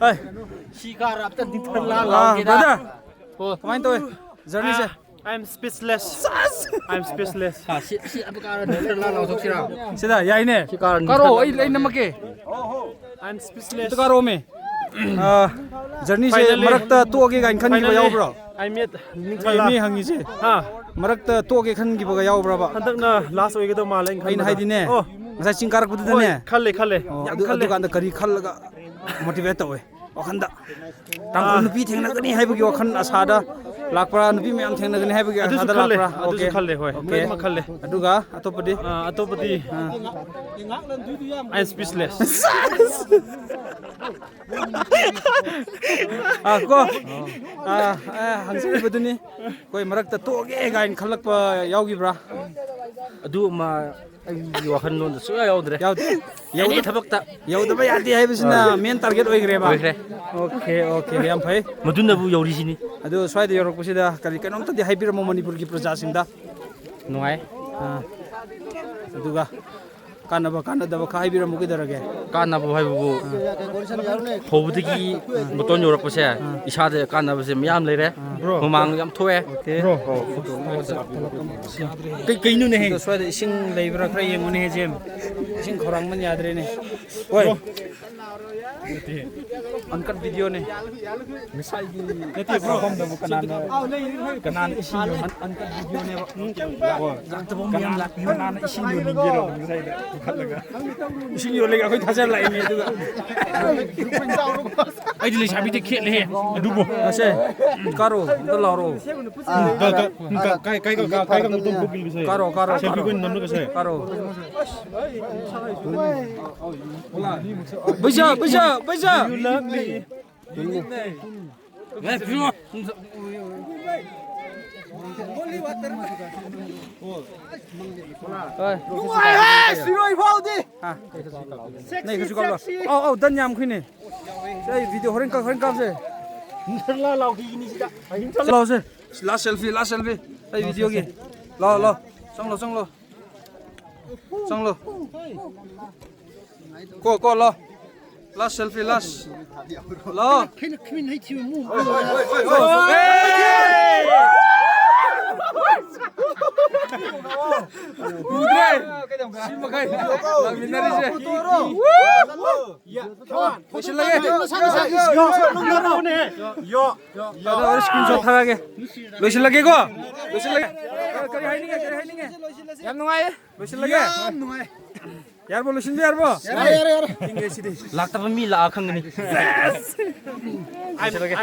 ꯍꯣꯏ꯫ ꯁꯤ ꯀꯥꯔ ꯑꯝꯇ ꯅꯤꯡꯊꯝ ꯂꯥ ꯑꯥ, ꯂꯥꯎꯒꯦꯗ꯫ Brother꯫ ꯑꯣ꯫ ꯀꯃꯥꯏꯅ ꯇꯧꯋꯤ journey say? Ah, I am speechless꯫ I am speechless꯫ ꯑꯥ, ꯁꯤ, ꯁꯤ ꯑꯃ ꯀꯥꯔ ꯅꯤꯡꯊꯝ ꯂꯥ ꯂꯥꯎꯊꯣꯛꯁꯤꯔꯥ? ꯁꯤꯗ ꯌꯥꯏꯅꯦ꯫ ꯁꯤ ꯀꯥꯔ ꯀꯥꯔꯣ, ꯅꯤꯡꯊꯝ ꯂꯥ ꯑꯩ, ꯑꯩ ꯅꯝꯃꯛꯀꯦ꯫ I am speechless꯫ ꯑꯝꯇ ꯀꯥꯔꯣꯃꯦ꯫ ꯑꯥ, journey ꯁꯦ finally, ꯃꯔꯛꯇ ꯇꯣꯛꯑꯒꯦ ꯀꯥꯏꯅ ꯈꯟꯈꯤꯕ finally, ꯌꯥꯎꯕ꯭ꯔꯣ? I met ꯅꯤꯡꯊꯝ ꯂꯥ꯫ ꯃꯤ ꯍꯪꯉꯤꯁꯦ꯫ ꯍꯥ? ꯃꯔꯛꯇ ꯇꯣꯛꯑꯒꯦ ꯈꯟꯈꯤꯕꯒ ꯌꯥꯎꯕ꯭ꯔꯕ? ꯍꯟꯗꯛꯅ last ꯑꯣꯏꯒꯗꯧ ꯃꯥꯜꯂꯦ ꯑꯩꯅ ꯑꯩꯅ ꯈꯟꯕꯗ꯫ ꯍꯥꯏꯗꯤꯅꯦ, ꯑꯣ꯫ ꯉꯁꯥꯏ ꯆꯤꯡ ꯀꯥꯔꯛꯄꯗꯨꯗꯅꯦ꯫ ꯍꯣꯏ, ꯈꯜꯂꯦ, ꯈꯜꯂꯦ꯫ ꯑꯣ, ꯌꯥꯝ ꯑꯗꯨ, ꯈꯜꯂꯦ꯫ ꯑꯗꯨꯀꯥꯟꯗ ꯀꯔꯤ ꯈꯜꯂꯒ motivate ꯇꯧꯋꯦ ꯋꯥꯈꯟꯗ? ꯇꯥꯡꯈꯨꯜ ꯑꯥ꯫ ꯅꯨꯄꯤ ꯊꯦꯡꯅꯒꯅꯤ ꯍꯥꯏꯕꯒꯤ ꯋꯥꯈꯜ ꯑꯁꯥꯗ ꯂꯥꯛꯄ꯭ꯔꯥ? ꯅꯨꯄꯤ ꯃꯌꯥꯝ ꯊꯦꯡꯅꯒꯅꯤ ꯍꯥꯏꯕꯒꯤ ꯑꯗꯨꯁꯨ ꯑꯁꯥꯗ ꯈꯜꯂꯦ, ꯂꯥꯛꯄ꯭ꯔꯥ? ꯑꯗꯨꯁꯨ OK꯫ ꯈꯜꯂꯦ, ꯍꯣꯏ꯫ OK꯫ ꯂꯣꯏꯅꯃꯛ ꯈꯜꯂꯦ꯫ ꯑꯗꯨꯒ ꯑꯇꯣꯞꯄꯗꯤ? ꯑꯥ, ꯑꯇꯣꯞꯄꯗꯤ? ꯑꯥ꯫ I am speechless꯫ ꯑꯥ, ꯀꯣ? ꯑꯥ, ꯑꯥ, ꯍꯪꯖꯔꯤꯕꯗꯨꯅꯤ꯫ ꯑꯩꯈꯣꯏ ꯃꯔꯛꯇ ꯇꯣꯛꯑꯒꯦ ꯀꯥꯏꯅ ꯈꯜꯂꯛꯄ ꯌꯥꯎꯈꯤꯕ꯭ꯔꯥ? ꯑꯗꯨ ꯑꯃ ꯑꯩꯒꯤ ꯋꯥꯈꯜꯂꯣꯟꯗ ꯁꯨꯡꯌꯥꯎ ꯌꯥꯎꯗ꯭ꯔꯦ꯫ ꯌꯥꯎꯗꯦ꯫ Any ꯌꯧꯗ-, ꯊꯕꯛꯇ꯫ ꯌꯧꯗꯕ ꯌꯥꯗꯦ ꯍꯥꯏꯕꯁꯤꯅ ꯑꯥ꯫ Main target ꯑꯣꯏꯈ꯭ꯔꯦꯕ? ꯑꯣꯏꯈ꯭ꯔꯦ꯫ OK, OK, ꯌꯥꯝ ꯐꯩ꯫ ꯃꯗꯨꯅꯕꯨ ꯌꯧꯔꯤꯁꯤꯅꯤ꯫ ꯑꯗꯨ ꯁ꯭ꯋꯥꯏꯗ ꯌꯧꯔꯛꯄꯁꯤꯗ ꯀꯔꯤ ꯀꯩꯅꯣꯝꯇꯗꯤ ꯍꯥꯏꯕꯤꯔꯝꯃꯣ ꯃꯅꯤꯄꯨꯔꯒꯤ ꯄ꯭ꯔꯖꯥꯁꯤꯡꯗ꯫ ꯅꯨꯡꯉꯥꯏ꯫ ꯑꯥ꯫ ꯑꯗꯨꯒ ꯀꯥꯟꯅꯕ ꯀꯥꯟꯅꯗꯕ ꯈꯔ ꯍꯥꯏꯕꯤꯔꯝꯃꯨ ꯀꯩꯗꯧꯔꯒꯦ? ꯀꯥꯟꯅꯕ ꯍꯥꯏꯕꯕꯨ ꯑꯥ꯫ ꯍꯧꯕꯗꯒꯤ ꯃꯇꯣꯟ ꯌꯧꯔꯛꯄꯁꯦ ꯑꯥ꯫ ꯏꯁꯥꯗ ꯀꯥꯟꯅꯕꯁꯦ ꯃꯌꯥꯝ ꯂꯩꯔꯦ꯫ ꯑꯥ꯫ ꯍꯨꯃꯥꯡ ꯌꯥꯝ ꯊꯣꯛꯑꯦ꯫ OK꯫ ꯀꯩ-, ꯀꯩꯅꯣꯅꯦꯍꯦ? ꯑꯗꯣ ꯁ꯭ꯋꯥꯏꯗ ꯏꯁꯤꯡ ꯂꯩꯕ꯭ꯔꯥ ꯈꯔ ꯌꯦꯡꯉꯨꯅꯦꯍꯦ, ꯖꯦꯝ꯫ ꯏꯁꯤꯡ ꯈꯧꯔꯥꯡꯕꯅ ꯌꯥꯗ꯭ꯔꯦꯅꯦ꯫ ꯍꯣꯏ꯫ Uncut video ꯅꯦ꯫ ꯉꯁꯥꯏꯒꯤ ꯅꯠꯇꯦ, bro꯫ ꯃꯐꯝꯗꯕꯨ ꯀꯅꯥꯅ, ꯀꯅꯥꯅ ꯏꯁꯤꯡ ꯌꯣꯟ-, uncut video ꯅꯦꯕ꯫ ꯂꯥꯛꯇꯕ ꯃꯤ ꯌꯥꯝ ꯂꯥꯛꯄꯤꯌꯨ꯫ ꯀꯅꯥꯅ ꯏꯁꯤꯡ ꯌꯣꯟꯅꯤꯡꯒꯦꯔꯣ ꯉꯁꯥꯏꯗ ꯄꯨꯈꯠꯂꯒ? ꯏꯁꯤꯡ ꯌꯣꯜꯂꯒ ꯑꯩꯈꯣꯏ ꯊꯥꯖꯔ ꯂꯥꯛꯏꯅꯦ ꯑꯗꯨꯒ꯫ ꯑꯩꯗꯤ ꯂꯩꯁꯥꯕꯤꯗ ꯈꯦꯠꯂꯦꯍꯦ꯫ ꯑꯗꯨꯕꯨ꯫ ꯑꯁꯦ, ꯀꯥꯔꯣ, ꯑꯝꯇ ꯂꯥꯎꯔꯣ꯫ ꯀꯥꯏ, ꯀꯥꯏ, ꯀꯥꯏ, ꯀꯥꯏ, ꯀꯥꯏ, ꯀꯥꯏ, ꯀꯥꯔꯣ, ꯀꯥꯔꯣ, ꯁꯦꯜꯐꯤ ꯀꯥꯔꯣ꯫ ꯑꯩꯈꯣꯏ ꯅꯝꯂꯒꯁꯦ꯫ ꯀꯥꯔꯣ꯫ ꯄꯩꯁꯥ, ꯄꯩꯁꯥ, ꯄꯩꯁꯥ꯫ You love me. ꯍꯣꯏ꯫ ꯅꯨꯡꯉꯥꯏꯍꯦ, ꯁꯤꯔꯣꯏ ꯐꯥꯎꯗꯤ꯫ ꯑꯥ꯫ ꯅꯩ ꯀꯩꯁꯨ ꯀꯥꯞꯂꯣ꯫ ꯑꯧ, ꯑꯧ, ꯗꯟ ꯌꯥꯝ ꯈꯨꯏꯅꯦ꯫ ꯁꯦ, ꯑꯩ ꯚꯤꯗꯤꯑꯣ ꯍꯣꯔꯦꯟ ꯀꯛ-, ꯍꯣꯔꯦꯟ ꯀꯥꯞꯁꯦ꯫ ꯂꯥꯎꯁꯦ꯫ Last selfie, last selfie꯫ ꯑꯩ ꯚꯤꯗꯤꯑꯣꯒꯤ꯫ ꯂꯥꯎ, ꯂꯥꯎ꯫ ꯆꯪꯂꯣ, ꯆꯪꯂꯣ꯫ ꯆꯪꯂꯣ꯫ ꯀꯣ, ꯀꯣ, ꯂꯥꯎ꯫ Last selfie, last꯫ ꯂꯥꯎ꯫ ꯎꯗ꯭ꯔꯦ꯫ ꯁꯤ ꯃꯈꯩ ꯂꯥꯛꯃꯤꯟꯅꯔꯤꯁꯦ꯫ ꯂꯣꯏꯁꯤꯜꯂꯒꯦ꯫ ꯌꯣ, ꯌꯣ, ꯌꯣ, ꯌꯣ꯫ ꯌꯣ, ꯌꯣ꯫ ꯁ꯭ꯀ꯭ꯔꯤꯟ ꯁꯣꯠ ꯊꯥꯔꯛꯑꯒꯦ꯫ ꯂꯣꯏꯁꯤꯜꯂꯒꯦꯀꯣ꯫ ꯂꯣꯏꯁꯤꯜꯂꯒꯦ꯫ ꯀꯔꯤ ꯍꯥꯏꯅꯤꯡꯉꯦ? ꯀꯔꯤ ꯍꯥꯏꯅꯤꯡꯉꯦ? ꯌꯥꯝ ꯅꯨꯡꯉꯥꯏꯌꯦ꯫ ꯂꯣꯏꯁꯤꯜꯂꯒꯦ꯫ ꯌꯥꯝ ꯅꯨꯡꯉꯥꯏ꯫ ꯌꯥꯔꯕꯣ? ꯂꯣꯏꯁꯤꯟꯕ ꯌꯥꯔꯕꯣ? ꯌꯥꯔꯦ, ꯌꯥꯔꯦ, ꯌꯥꯔꯦ꯫ ꯏꯪꯉꯦ ꯁꯤꯗꯤ꯫ ꯂꯥꯛꯇꯕ ꯃꯤ ꯂꯥꯛꯑ ꯈꯪꯒꯅꯤ꯫ ꯂꯣꯏꯁꯤꯜꯂꯒꯦ꯫